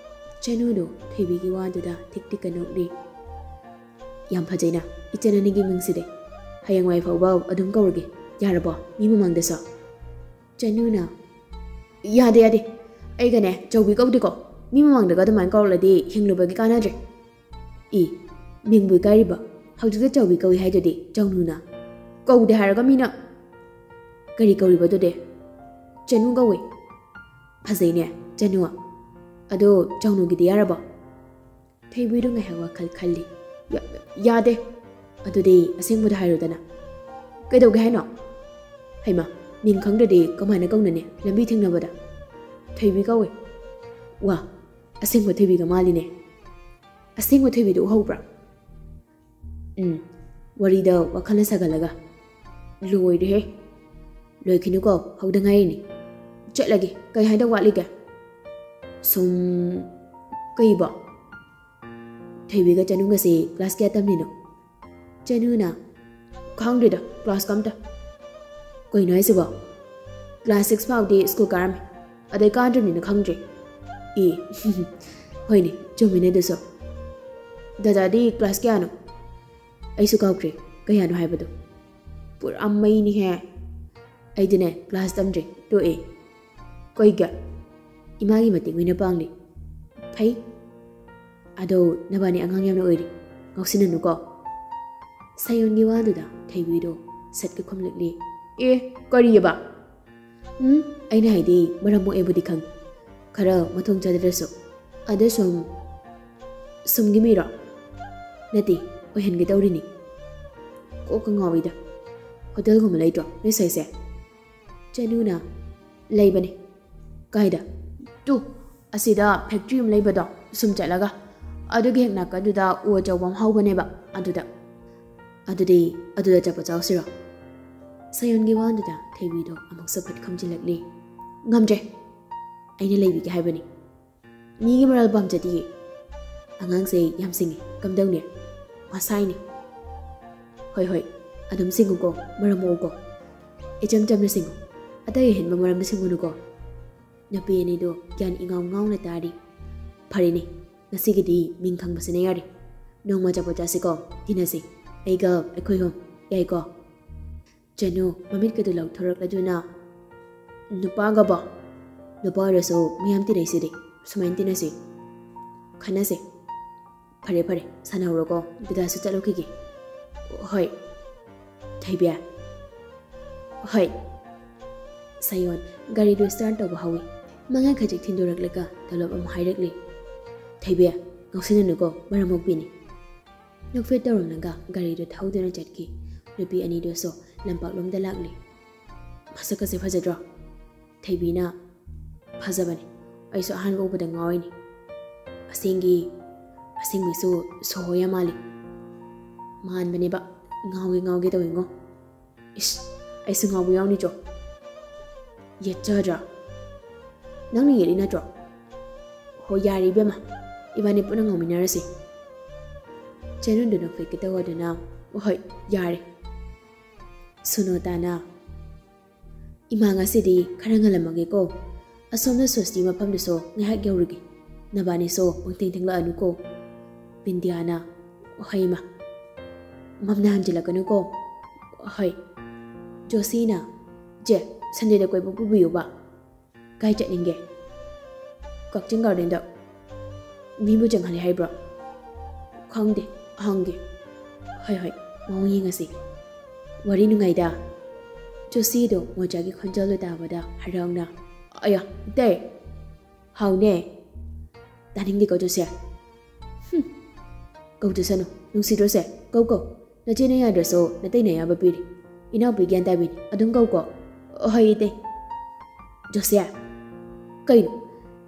ꯆꯅꯨꯗꯣ ꯊꯣꯏꯕꯤꯒꯤ ꯋꯥꯗꯨꯗ ꯊꯤꯛ ꯊꯤꯛꯀ ꯅꯣꯛꯂꯤ꯫ "ꯌꯥꯝ ꯐꯖꯩꯅ ꯏꯆꯟ ꯑꯅꯤꯒꯤ ꯃꯤꯡꯁꯤꯗꯤ꯫ ꯍꯌꯦꯡꯋꯥꯏ ꯐꯥꯎꯕ ꯑꯗꯨꯝ ꯀꯧꯔꯒꯦ, ꯌꯥꯔꯕꯣ? ꯃꯤ ꯃꯃꯥꯡꯗꯁꯨ?" ꯆꯅꯨꯅ, "ꯌꯥꯗꯦ, ꯌꯥꯗꯦ꯫ ꯑꯩꯒꯅꯦ ꯆꯧꯕꯤ ꯀꯧꯗꯦꯀꯣ꯫ ꯃꯤ ꯃꯃꯥꯡꯗꯒ ꯑꯗꯨꯃꯥꯏꯅ ꯀꯧꯔꯛꯂꯗꯤ ꯍꯤꯡꯂꯨꯕꯒꯤ ꯀꯥꯟꯅꯗ꯭ꯔꯦ꯫" "ꯏ, ꯃꯤꯡꯕꯨ ꯏꯀꯥꯏꯔꯤꯕ? ꯍꯧꯖꯤꯛꯇ ꯆꯧꯕꯤ ꯀꯧꯏ ꯍꯥꯏꯗꯨꯗꯤ ꯆꯧꯅꯨꯅ꯫ ꯀꯧꯗꯦ ꯍꯥꯏꯔꯒ ꯃꯤꯅ꯫" "ꯀꯔꯤ ꯀꯧꯔꯤꯕ ꯑꯗꯨꯗꯤ?" "ꯆꯅꯨ ꯀꯧꯏ꯫" "ꯐꯖꯩꯅꯦ, ꯆꯅꯨ꯫ ꯑꯗꯣ ꯆꯧꯅꯨꯒꯤꯗꯤ ꯌꯥꯔꯕꯣ?" ꯊꯣꯏꯕꯤꯗꯨ ꯉꯥꯏꯍꯥꯛ ꯋꯥꯈꯜ ꯈꯜꯂꯤ꯫ "ꯌꯥ-, ꯌꯥꯗꯦ꯫ ꯑꯗꯨꯗꯤ ꯑꯁꯦꯡꯕꯗ ꯍꯥꯏꯔꯨꯗꯅ꯫" "ꯀꯩꯗꯧꯒꯦ ꯍꯥꯏꯅꯣ?" "ꯍꯩꯃꯥ, ꯃꯤꯡ ꯈꯪꯗ꯭ꯔꯗꯤ ꯀꯃꯥꯏꯅ ꯀꯧꯅꯅꯤ ꯂꯝꯕꯤ ꯊꯦꯡꯅꯕꯗ?" "ꯊꯣꯏꯕꯤ ꯀꯧꯏ꯫" "ꯋꯥ, ꯑꯁꯦꯡꯕ ꯊꯣꯏꯕꯤꯒ ꯃꯥꯜꯂꯤꯅꯦ꯫ ꯑꯁꯦꯡꯕ ꯊꯣꯏꯕꯤꯗꯨ ꯎꯍꯧꯕ꯭ꯔꯥ?" "ꯎꯝ, ꯋꯥꯔꯤꯗ ꯋꯥꯈꯜꯅ ꯁꯥꯒꯠꯂꯒ꯫ ꯂꯣꯏꯔꯦꯍꯦ꯫ ꯂꯣꯏꯈꯤꯅꯨꯀꯣ, ꯍꯧꯗ ꯉꯥꯏꯔꯤꯅꯤ꯫ ꯆꯠꯂꯒꯦ, ꯀꯩ ꯍꯥꯏꯗꯧ ꯋꯥꯠꯂꯤꯒꯦ? ꯁꯨꯝ, ꯀꯩꯕꯣ? ꯊꯣꯏꯕꯤꯒ ꯆꯅꯨꯒꯁꯦ ꯀ꯭ꯂꯥꯁ ꯀꯌꯥ ꯇꯝꯂꯤꯅꯣ? ꯆꯅꯨꯅ, "ꯈꯪꯗ꯭ꯔꯤꯗ, ꯀ꯭ꯂꯥꯁ ꯀꯝꯇ꯫" "ꯀꯩꯅꯣ ꯍꯥꯏꯁꯤꯕꯣ? ꯀ꯭ꯂꯥꯁ ꯁꯤꯛꯁ ꯐꯥꯎꯗꯤ ꯁ꯭ꯀꯨꯜ ꯀꯥꯔꯝꯃꯤ, ꯑꯗꯩ ꯀꯥꯗ꯭ꯔꯕꯅꯤꯅ ꯈꯪꯗ꯭ꯔꯤ꯫" "ꯑꯦ, ꯍꯣꯏꯅꯦ, ꯆꯨꯝꯃꯤꯅꯦ ꯑꯗꯨꯁꯨ꯫ ꯗꯗꯥꯗꯤ ꯀ꯭ꯂꯥꯁ ꯀꯌꯥꯅꯣ? ꯑꯩꯁꯨ ꯀꯥꯎꯈ꯭ꯔꯦ, ꯀꯌꯥꯅꯣ ꯍꯥꯏꯕꯗꯣ꯫ ꯄꯨꯔꯥ ꯃꯩꯅꯤꯍꯦ꯫ ꯑꯩꯗꯤꯅꯦ, ꯀ꯭ꯂꯥꯁ ꯇꯝꯗ꯭ꯔꯤ, ꯇꯣꯛꯑꯦ꯫" "ꯀꯩꯒꯤ?" "ꯏꯃꯥꯒꯤ ꯃꯇꯦꯡ ꯑꯣꯏꯅ ꯄꯥꯡꯂꯤ꯫" "ꯐꯩ꯫ ꯑꯗꯣ ꯅꯕꯥꯅꯤ ꯑꯉꯥꯡ ꯌꯥꯝꯅ ꯑꯣꯏꯔꯤ, ꯉꯥꯎꯁꯤꯟꯅꯅꯨꯀꯣ꯫" ꯁꯥꯌꯣꯟꯒꯤ ꯋꯥꯗꯨꯗ ꯊꯣꯏꯕꯤꯗꯣ ꯁꯠꯀ ꯈꯨꯝꯂꯛꯂꯤ꯫ "ꯑꯦ, ꯀꯔꯤꯑꯕ?" "ꯎꯝ, ꯑꯩꯅ ꯍꯥꯏꯗꯤ ꯃꯔꯝ ꯃꯣꯛꯑꯦꯕꯨꯗꯤ ꯈꯪꯉꯤ, ꯈꯔ ꯃꯊꯣꯡ ꯆꯥꯗ꯭ꯔꯁꯨ꯫ ꯑꯗ ꯁꯨꯝ, ꯁꯨꯝꯒꯤ ꯃꯤꯔꯣ?" "ꯅꯠꯇꯦ, ꯑꯣꯏꯍꯟꯒꯦ ꯇꯧꯔꯤꯅꯤ꯫" "ꯀꯣꯛꯀ ꯉꯥꯎꯏꯗ꯫ ꯍꯣꯇꯦꯜꯒꯨꯝꯕ ꯂꯩꯇ꯭ꯔꯣ ꯅꯣꯏ ꯁ꯭ꯋꯥꯏꯁꯦ?" ꯆꯅꯨꯅ, "ꯂꯩꯕꯅꯦ꯫" "ꯀꯥꯏꯗ?" "ꯇꯨ, ꯑꯁꯤꯗ ꯐꯦꯛꯇ꯭ꯔꯤ ꯑꯃ ꯂꯩꯕꯗꯣ, ꯁꯨꯝ ꯆꯠꯂꯒ, ꯑꯗꯨꯒꯤ ꯍꯦꯛ ꯅꯥꯀꯟꯗꯨꯗ ꯎ ꯑꯆꯧꯕ ꯑꯃ ꯍꯧꯕꯅꯦꯕ, ꯑꯗꯨꯗ꯫" "ꯑꯗꯨꯗꯤ ꯑꯗꯨꯗ ꯆꯠꯄ ꯆꯥꯎꯁꯤꯔꯣ?" ꯁꯥꯌꯣꯟꯒꯤ ꯋꯥꯗꯨꯗ ꯊꯣꯏꯕꯤꯗꯣ ꯑꯃꯨꯛꯁꯨ ꯐꯠ ꯈꯨꯝꯖꯤꯜꯂꯛꯂꯤ꯫ "ꯉꯝꯗ꯭ꯔꯦ, ꯑꯩꯅ ꯂꯩꯕꯤꯒꯦ ꯍꯥꯏꯕꯅꯤ꯫ ꯃꯤꯒꯤ ꯃꯔꯥꯜ ꯄꯥꯝꯖꯗꯤꯌꯦ꯫ ꯑꯉꯥꯡꯁꯦ ꯌꯥꯝ ꯁꯤꯡꯉꯤ, ꯀꯝꯗꯧꯅꯤ? ꯃꯁꯥꯏꯅꯤ꯫" "ꯍꯣꯏ, ꯍꯣꯏ, ꯑꯗꯨꯝ ꯁꯤꯡꯉꯨꯀꯣ, ꯃꯔꯝ ꯃꯣꯛꯎꯀꯣ꯫ ꯏꯆꯝ ꯆꯝꯅ ꯁꯤꯡꯉꯨ, ꯑꯇꯩ ꯑꯍꯦꯟꯕ ꯃꯔꯝꯗ ꯁꯤꯡꯉꯨꯅꯨꯀꯣ꯫" ꯅꯨꯄꯤ ꯑꯅꯤꯗꯣ ꯒ꯭ꯌꯥꯟ ꯏꯉꯥꯎ ꯉꯥꯎꯅ ꯇꯥꯔꯤ꯫ "ꯐꯔꯦꯅꯦ, ꯉꯁꯤꯒꯤꯗꯤ ꯃꯤꯡ ꯈꯪꯕꯁꯤꯅ ꯌꯥꯔꯦ꯫ ꯅꯣꯡꯃ ꯑꯆꯥꯄꯣꯠ ꯆꯥꯁꯤꯀꯣ, ꯇꯤꯟꯅꯁꯤ, ꯑꯩꯒ ꯑꯩꯈꯣꯏ ꯑꯍꯨꯝ, ꯌꯥꯏꯀꯣ?" ꯆꯅꯨ ꯃꯃꯤꯠꯀꯗꯨ ꯂꯥꯎꯊꯣꯔꯛꯂꯗꯨꯅ, "ꯅꯨꯄꯥꯒꯕꯣ? ꯅꯨꯄꯥ ꯑꯣꯏꯔꯁꯨ ꯃꯌꯥꯝ ꯇꯤꯟꯅꯩꯁꯤꯗꯤ, ꯁꯨꯃꯥꯏꯅ ꯇꯤꯟꯅꯁꯤ, ꯈꯟꯅꯁꯦ꯫" "ꯐꯔꯦ, ꯐꯔꯦ, ꯁꯥꯟꯅꯍꯧꯔꯣꯀꯣ, ꯗꯗꯥꯁꯨ ꯆꯠꯂꯨꯈꯤꯒꯦ꯫" "ꯍꯣꯏ꯫" "ꯊꯣꯏꯕꯤ꯫" "ꯍꯣꯏ꯫" ꯁꯥꯌꯣꯟ ꯒꯥꯔꯤꯗꯨ ꯁ꯭ꯇꯥꯔꯠ ꯇꯧꯕ ꯍꯧꯏ꯫ ꯃꯉꯥ ꯈꯖꯤꯛ ꯊꯤꯟꯗꯣꯔꯛꯂꯒ ꯇꯣꯂꯣꯞ ꯑꯃ ꯍꯥꯏꯔꯛꯂꯤ꯫ "ꯊꯣꯏꯕꯤ, ꯉꯥꯎꯁꯤꯟꯅꯅꯨꯀꯣ, ꯃꯔꯝ ꯃꯣꯛꯄꯤꯅꯤ꯫" ꯅꯣꯛꯐꯦꯠ ꯇꯧꯔꯝꯂꯒ ꯒꯥꯔꯤꯗꯨ ꯊꯧꯗꯨꯅ ꯆꯠꯈꯤ꯫ ꯅꯨꯄꯤ ꯑꯅꯤꯗꯨꯁꯨ ꯂꯝꯄꯥꯛꯂꯣꯝꯗ ꯂꯥꯛꯂꯤ꯫ "ꯃꯁꯛꯀꯁꯦ ꯐꯖꯗ꯭ꯔꯣ?" ꯊꯣꯏꯕꯤꯅ, "ꯐꯖꯕꯅꯤ꯫ ꯑꯩꯁꯨ ꯑꯍꯥꯟꯕ ꯎꯕꯗ ꯉꯥꯎꯔꯤꯅꯤ꯫ ꯑꯁꯦꯡꯒꯤ, ꯑꯁꯦꯡꯕꯩꯁꯨ ꯁꯣꯍꯣ ꯌꯥꯝ ꯃꯥꯜꯂꯤ꯫" "ꯃꯥꯟꯕꯅꯦꯕ꯫ ꯉꯥꯎꯒꯦ ꯉꯥꯎꯒꯦ ꯇꯧꯋꯤꯉꯣ꯫" ꯏꯁ, ꯑꯩꯁꯨ ꯉꯥꯎꯕ ꯌꯥꯎꯅꯤꯆꯣ꯫ ꯌꯦꯠꯆꯗ꯭ꯔꯥ? ꯅꯪꯅ ꯌꯦꯠꯂꯤ ꯅꯠꯇ꯭ꯔꯣ? ꯍꯣ, ꯌꯥꯔꯦ ꯏꯕꯦꯝꯃ, ꯏꯕꯥꯅꯤ ꯄꯨꯟꯅ ꯉꯥꯎꯃꯤꯟꯅꯔꯁꯤ꯫ ꯆꯦꯅꯨꯟꯗꯨ ꯅꯣꯛꯐꯦꯠꯀꯦ ꯇꯧꯗꯨꯅ, "ꯍꯣꯏ, ꯌꯥꯔꯦ꯫" ꯁꯨꯅꯣꯇꯥꯅ, "ꯏꯃꯥ, ꯉꯁꯤꯗꯤ ꯈꯔ ꯉꯜꯂꯝꯃꯒꯦꯀꯣ꯫ ꯑꯁꯣꯝꯗ ꯁ꯭ꯋꯁꯇꯤ ꯃꯐꯝꯗꯨꯁꯨ ꯉꯥꯏꯍꯥꯛ ꯌꯧꯔꯨꯒꯦ꯫ ꯅꯕꯥꯅꯤꯁꯨ ꯄꯪꯊꯦꯡ ꯊꯦꯡꯂꯛꯑꯅꯨꯀꯣ꯫" ꯕꯤꯟꯗꯤꯌꯥꯅ, "ꯍꯣꯏ ꯏꯃꯥ꯫ ꯃꯝꯅ ꯍꯟꯖꯤꯜꯂꯛꯀꯅꯨꯀꯣ꯫" "ꯍꯣꯏ꯫" ꯖꯣꯁꯤꯅ, "ꯆꯦ, ꯁꯟꯗꯦꯗ ꯀꯣꯏꯕ ꯄꯨꯕꯤꯌꯨꯕ꯫" "ꯀꯥꯏ ꯆꯠꯅꯤꯡꯒꯦ?" "ꯀꯛꯆꯤꯡ ꯒꯥꯔꯗꯦꯟꯗ꯫" "ꯃꯤꯕꯨ ꯆꯪꯍꯜꯂꯦ ꯍꯥꯏꯕ꯭ꯔꯣ?" "ꯈꯪꯗꯦ, ꯍꯪꯒꯦ꯫" "ꯍꯣꯏ, ꯍꯣꯏ, ꯃꯑꯣꯡ ꯌꯦꯡꯉꯁꯤ꯫" ꯋꯥꯔꯤ ꯅꯨꯡꯉꯥꯏꯗ꯫ ꯖꯣꯁꯤꯗꯣ ꯃꯣꯖꯥꯒꯤ ꯈꯣꯟꯖꯦꯜꯗꯣ ꯇꯥꯕꯗ ꯍꯔꯥꯎꯅ, "ꯑꯌꯥ, ꯏꯇꯩ!" "ꯍꯥꯎꯅꯦ꯫" "ꯇꯥꯅꯤꯡꯗꯦꯀꯣ ꯖꯣꯁꯤ꯫" "ꯍꯨꯝ꯫ ꯀꯧꯖꯁꯅꯨ, ꯅꯨꯡꯁꯤꯗ꯭ꯔꯣꯁꯦ? ꯀꯧ, ꯀꯧ꯫ ꯅꯆꯦꯅ ꯌꯥꯗ꯭ꯔꯁꯨ ꯅꯇꯩꯅ ꯑꯌꯥꯕ ꯄꯤꯔꯤ꯫ ꯏꯅꯥꯎꯄꯤ ꯒ꯭ꯌꯥꯟ ꯇꯥꯕꯤꯅꯤ, ꯑꯗꯨꯝ ꯀꯧ ꯀꯣ꯫" "ꯍꯣꯏ, ꯏꯇꯩ꯫" "ꯖꯣꯁꯤꯌꯥ!" "ꯀꯩꯅꯣ?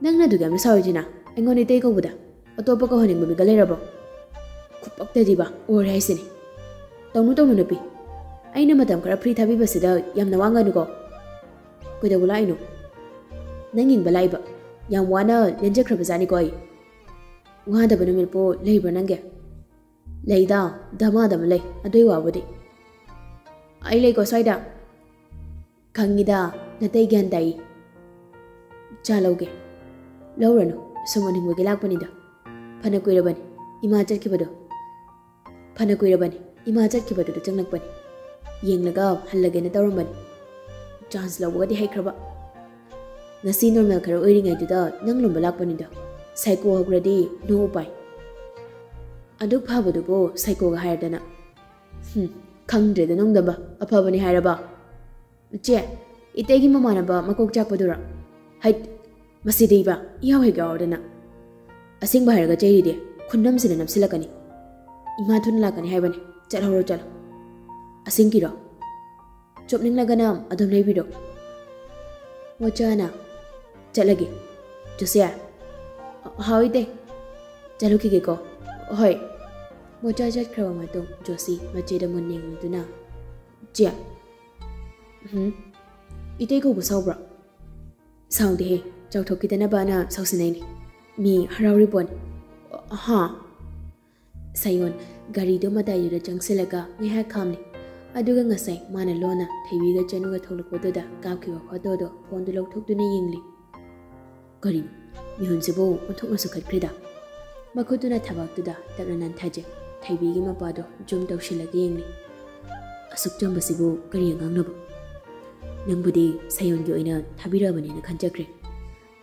ꯅꯪꯅ ꯑꯗꯨꯛ ꯌꯥꯝꯅ ꯁꯥꯎꯔꯤꯁꯤꯅ? ꯑꯩꯉꯣꯟꯗ ꯏꯇꯩ ꯀꯧꯕꯗ ꯑꯇꯣꯞꯄ ꯀꯧꯍꯟꯅꯤꯡꯕ ꯃꯤꯒ ꯂꯩꯔꯕꯣ? ꯈꯨꯄꯛꯇꯗꯤꯕ ꯑꯣꯏꯔꯦ ꯍꯥꯏꯁꯤꯅꯤ꯫" "ꯇꯧꯅꯨ, ꯇꯧꯅꯨ, ꯅꯨꯄꯤ꯫ ꯑꯩꯅ ꯃꯇꯝ ꯈꯔ ꯐ꯭ꯔꯤ ꯊꯥꯕꯤꯕꯁꯤꯗ ꯌꯥꯝꯅ ꯋꯥ ꯉꯥꯡꯅꯨꯀꯣ꯫" "ꯀꯩꯗꯧꯕ ꯂꯥꯛꯏꯅꯣ?" "ꯅꯪ ꯌꯦꯡꯕ ꯂꯥꯛꯏꯕ꯫ ꯌꯥꯝ ꯋꯥꯅ ꯂꯦꯟꯖꯈ꯭ꯔꯕꯖꯥꯠꯅꯤꯀꯣ ꯑꯩ꯫" "ꯋꯥꯗꯕ ꯅꯨꯃꯤꯠꯄꯨ ꯂꯩꯕ꯭ꯔꯣ ꯅꯪꯒꯤ?" "ꯂꯩꯗ, ꯗꯃꯥꯗꯃ ꯂꯩ, ꯑꯗꯨꯏ ꯋꯥꯕꯨꯗꯤ꯫" "ꯑꯩ ꯂꯩꯀꯣ ꯁ꯭ꯋꯥꯏꯗ꯫" "ꯈꯪꯉꯤꯗ, ꯅꯇꯩ ꯒ꯭ꯌꯥꯟ ꯇꯥꯏ꯫" "ꯆꯥ ꯂꯧꯒꯦ꯫" "ꯂꯧꯔꯅꯨ, ꯁꯨꯝ ꯎꯅꯤꯡꯕꯒꯤ ꯂꯥꯛꯄꯅꯤꯗ꯫ ꯐꯅ ꯀꯨꯏꯔꯕꯅꯤ ꯏꯃꯥ ꯆꯠꯈꯤꯕꯗꯣ꯫ ꯐꯅ ꯀꯨꯏꯔꯕꯅꯤ ꯏꯃꯥ ꯆꯠꯈꯤꯕꯗꯨꯗ ꯆꯪꯂꯛꯄꯅꯤ꯫ ꯌꯦꯡꯂꯒ ꯍꯜꯂꯒꯦꯅ ꯇꯧꯔꯝꯕꯅꯤ꯫ ꯆꯥꯟꯁ ꯂꯧꯕꯒꯗꯤ ꯍꯩꯈ꯭ꯔꯕ꯫ ꯉꯁꯤ ꯅꯣꯔꯃꯦꯜ ꯈꯔ ꯑꯣꯏꯔꯤꯉꯩꯗꯨꯗ ꯅꯪ ꯂꯨꯝꯕ ꯂꯥꯛꯄꯅꯤꯗ꯫ ꯁꯥꯏꯀꯣ ꯍꯧꯈ꯭ꯔꯗꯤ no ꯎꯄꯥꯏ꯫ ꯑꯗꯨꯛ ꯐꯕꯗꯨꯕꯨ ꯁꯥꯏꯀꯣꯒ ꯍꯥꯏꯔꯗꯅ꯫ ꯍꯨꯝ, ꯈꯪꯗ꯭ꯔꯦꯗ ꯅꯣꯡꯗꯝꯕ, ꯑꯐꯕꯅꯤ ꯍꯥꯏꯔꯕ?" "ꯆꯦ, ꯏꯇꯩꯒꯤ ꯃꯃꯥꯟꯅꯕ ꯃꯀꯣꯛ ꯆꯥꯛꯄꯗꯨꯔꯣ?" "ꯍꯩꯠ, ꯃꯁꯤꯗꯤ ꯏꯕ, ꯏꯍꯥꯎ ꯍꯦꯛ ꯌꯥꯎꯔꯗꯅ꯫ ꯑꯁꯦꯡꯕ ꯍꯥꯏꯔꯒ ꯆꯩꯔꯤꯗꯤ ꯈꯨꯟꯅꯝꯁꯤꯅ ꯅꯝꯁꯤꯜꯂꯛꯀꯅꯤ꯫ ꯏꯃꯥ ꯊꯨꯅ ꯂꯥꯛꯀꯅꯤ ꯍꯥꯏꯕꯅꯤ, ꯆꯠꯍꯧꯔꯣ ꯆꯠꯂꯣ꯫" "ꯑꯁꯦꯡꯀꯤꯔꯣ?" "ꯆꯣꯞꯅꯤꯡꯂꯒꯅ ꯑꯗꯨꯝ ꯂꯩꯕꯤꯔꯣ꯫" ꯃꯣꯆꯥꯅ, "ꯆꯠꯂꯒꯦ꯫ ꯖꯣꯁꯤꯌꯥ꯫" "ꯍꯥꯎ ꯏꯇꯩ꯫ ꯆꯠꯂꯨꯈꯤꯒꯦꯀꯣ꯫" "ꯍꯣꯏ꯫" ꯃꯣꯆꯥ ꯆꯠꯈ꯭ꯔꯕ ꯃꯇꯨꯡ ꯖꯣꯁꯤ ꯃꯆꯦꯗ ꯃꯨꯟꯅ ꯌꯦꯡꯂꯗꯨꯅ, "ꯆꯦ, "ꯎꯝ, ꯏꯇꯩ ꯀꯧꯕ ꯁꯥꯎꯕ꯭ꯔꯣ?" "ꯁꯥꯎꯗꯦꯍꯦ, ꯆꯥꯎꯊꯣꯛꯈꯤꯗꯅꯕꯅ ꯁꯥꯎꯁꯤꯟꯅꯩꯅꯤ꯫ ꯃꯤ ꯍꯔꯥꯎꯔꯤ ꯄꯣꯠꯅꯤ꯫" "ꯍꯥ?" ꯁꯥꯌꯣꯟ ꯒꯥꯔꯤꯗꯣ ꯃꯇꯥꯏꯗꯨꯗ ꯆꯪꯁꯤꯜꯂꯒ ꯉꯥꯏꯍꯥꯛ ꯈꯥꯝꯂꯤ꯫ ꯑꯗꯨꯒ ꯉꯁꯥꯏ ꯃꯥꯅ ꯂꯣꯟꯅ ꯊꯣꯏꯕꯤꯒ ꯆꯅꯨꯒ ꯊꯣꯛꯂꯛꯄꯗꯨꯗ ꯀꯥꯞꯈꯤꯕ ꯐꯣꯇꯣꯗꯣ ꯐꯣꯟꯗꯨ ꯂꯧꯊꯣꯛꯇꯨꯅ ꯌꯦꯡꯂꯤ꯫ "ꯀꯔꯤꯅꯣ, ꯃꯤꯍꯨꯟꯁꯤꯕꯨ ꯑꯣꯟꯊꯣꯛꯅ ꯁꯨꯈꯠꯈ꯭ꯔꯦꯗ꯫" ꯃꯈꯨꯠꯇꯨꯅ ꯊꯕꯥꯛꯇꯨꯗ ꯇꯞꯅ ꯅꯥꯟꯊꯖꯩ꯫ ꯊꯣꯏꯕꯤꯒꯤ ꯃꯄꯥꯗꯣ ꯖꯨꯝ ꯇꯧꯁꯤꯜꯂꯒ ꯌꯦꯡꯂꯤ꯫ "ꯑꯁꯨꯛ ꯆꯝꯕꯁꯤꯕꯨ ꯀꯔꯤ ꯑꯉꯥꯡꯅꯣꯕ?" "ꯅꯪꯕꯨꯗꯤ ꯁꯥꯌꯣꯟꯒꯤ ꯑꯣꯏꯅ ꯊꯥꯕꯤꯔꯛꯑꯕꯅꯦꯅ ꯈꯟꯖꯈ꯭ꯔꯦ꯫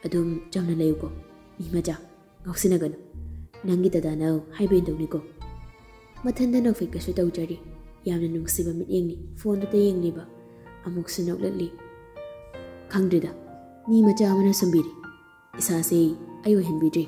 ꯑꯗꯨꯝ ꯆꯝꯅ ꯂꯩꯌꯨꯀꯣ, ꯃꯤ ꯃꯆꯥ꯫ ꯉꯥꯎꯁꯤꯟꯅꯒꯅꯨ꯫ ꯅꯪꯒꯤ ꯗꯗꯥꯅ ꯍꯥꯏꯕ ꯏꯟꯗꯧꯅꯤꯀꯣ꯫" ꯃꯊꯟꯗ ꯅꯣꯛꯐꯦꯠꯀꯁꯨ ꯇꯧꯖꯔꯤ꯫ ꯌꯥꯝꯅ ꯅꯨꯡꯁꯤꯕ ꯃꯤꯠꯌꯦꯡꯅꯤ ꯐꯣꯟꯗꯨꯗ ꯌꯦꯡꯂꯤꯕ꯫ ꯑꯃꯨꯛꯁꯨ ꯅꯣꯛꯂꯛꯂꯤ꯫ "ꯈꯪꯗ꯭ꯔꯦꯗ, ꯃꯤ ꯃꯆꯥ ꯑꯃꯅ ꯁꯨꯝꯕꯤꯔꯤ꯫ ꯏꯁꯥꯁꯦ ꯑꯩ ꯑꯣꯏꯍꯟꯕꯤꯗ꯭ꯔꯤ꯫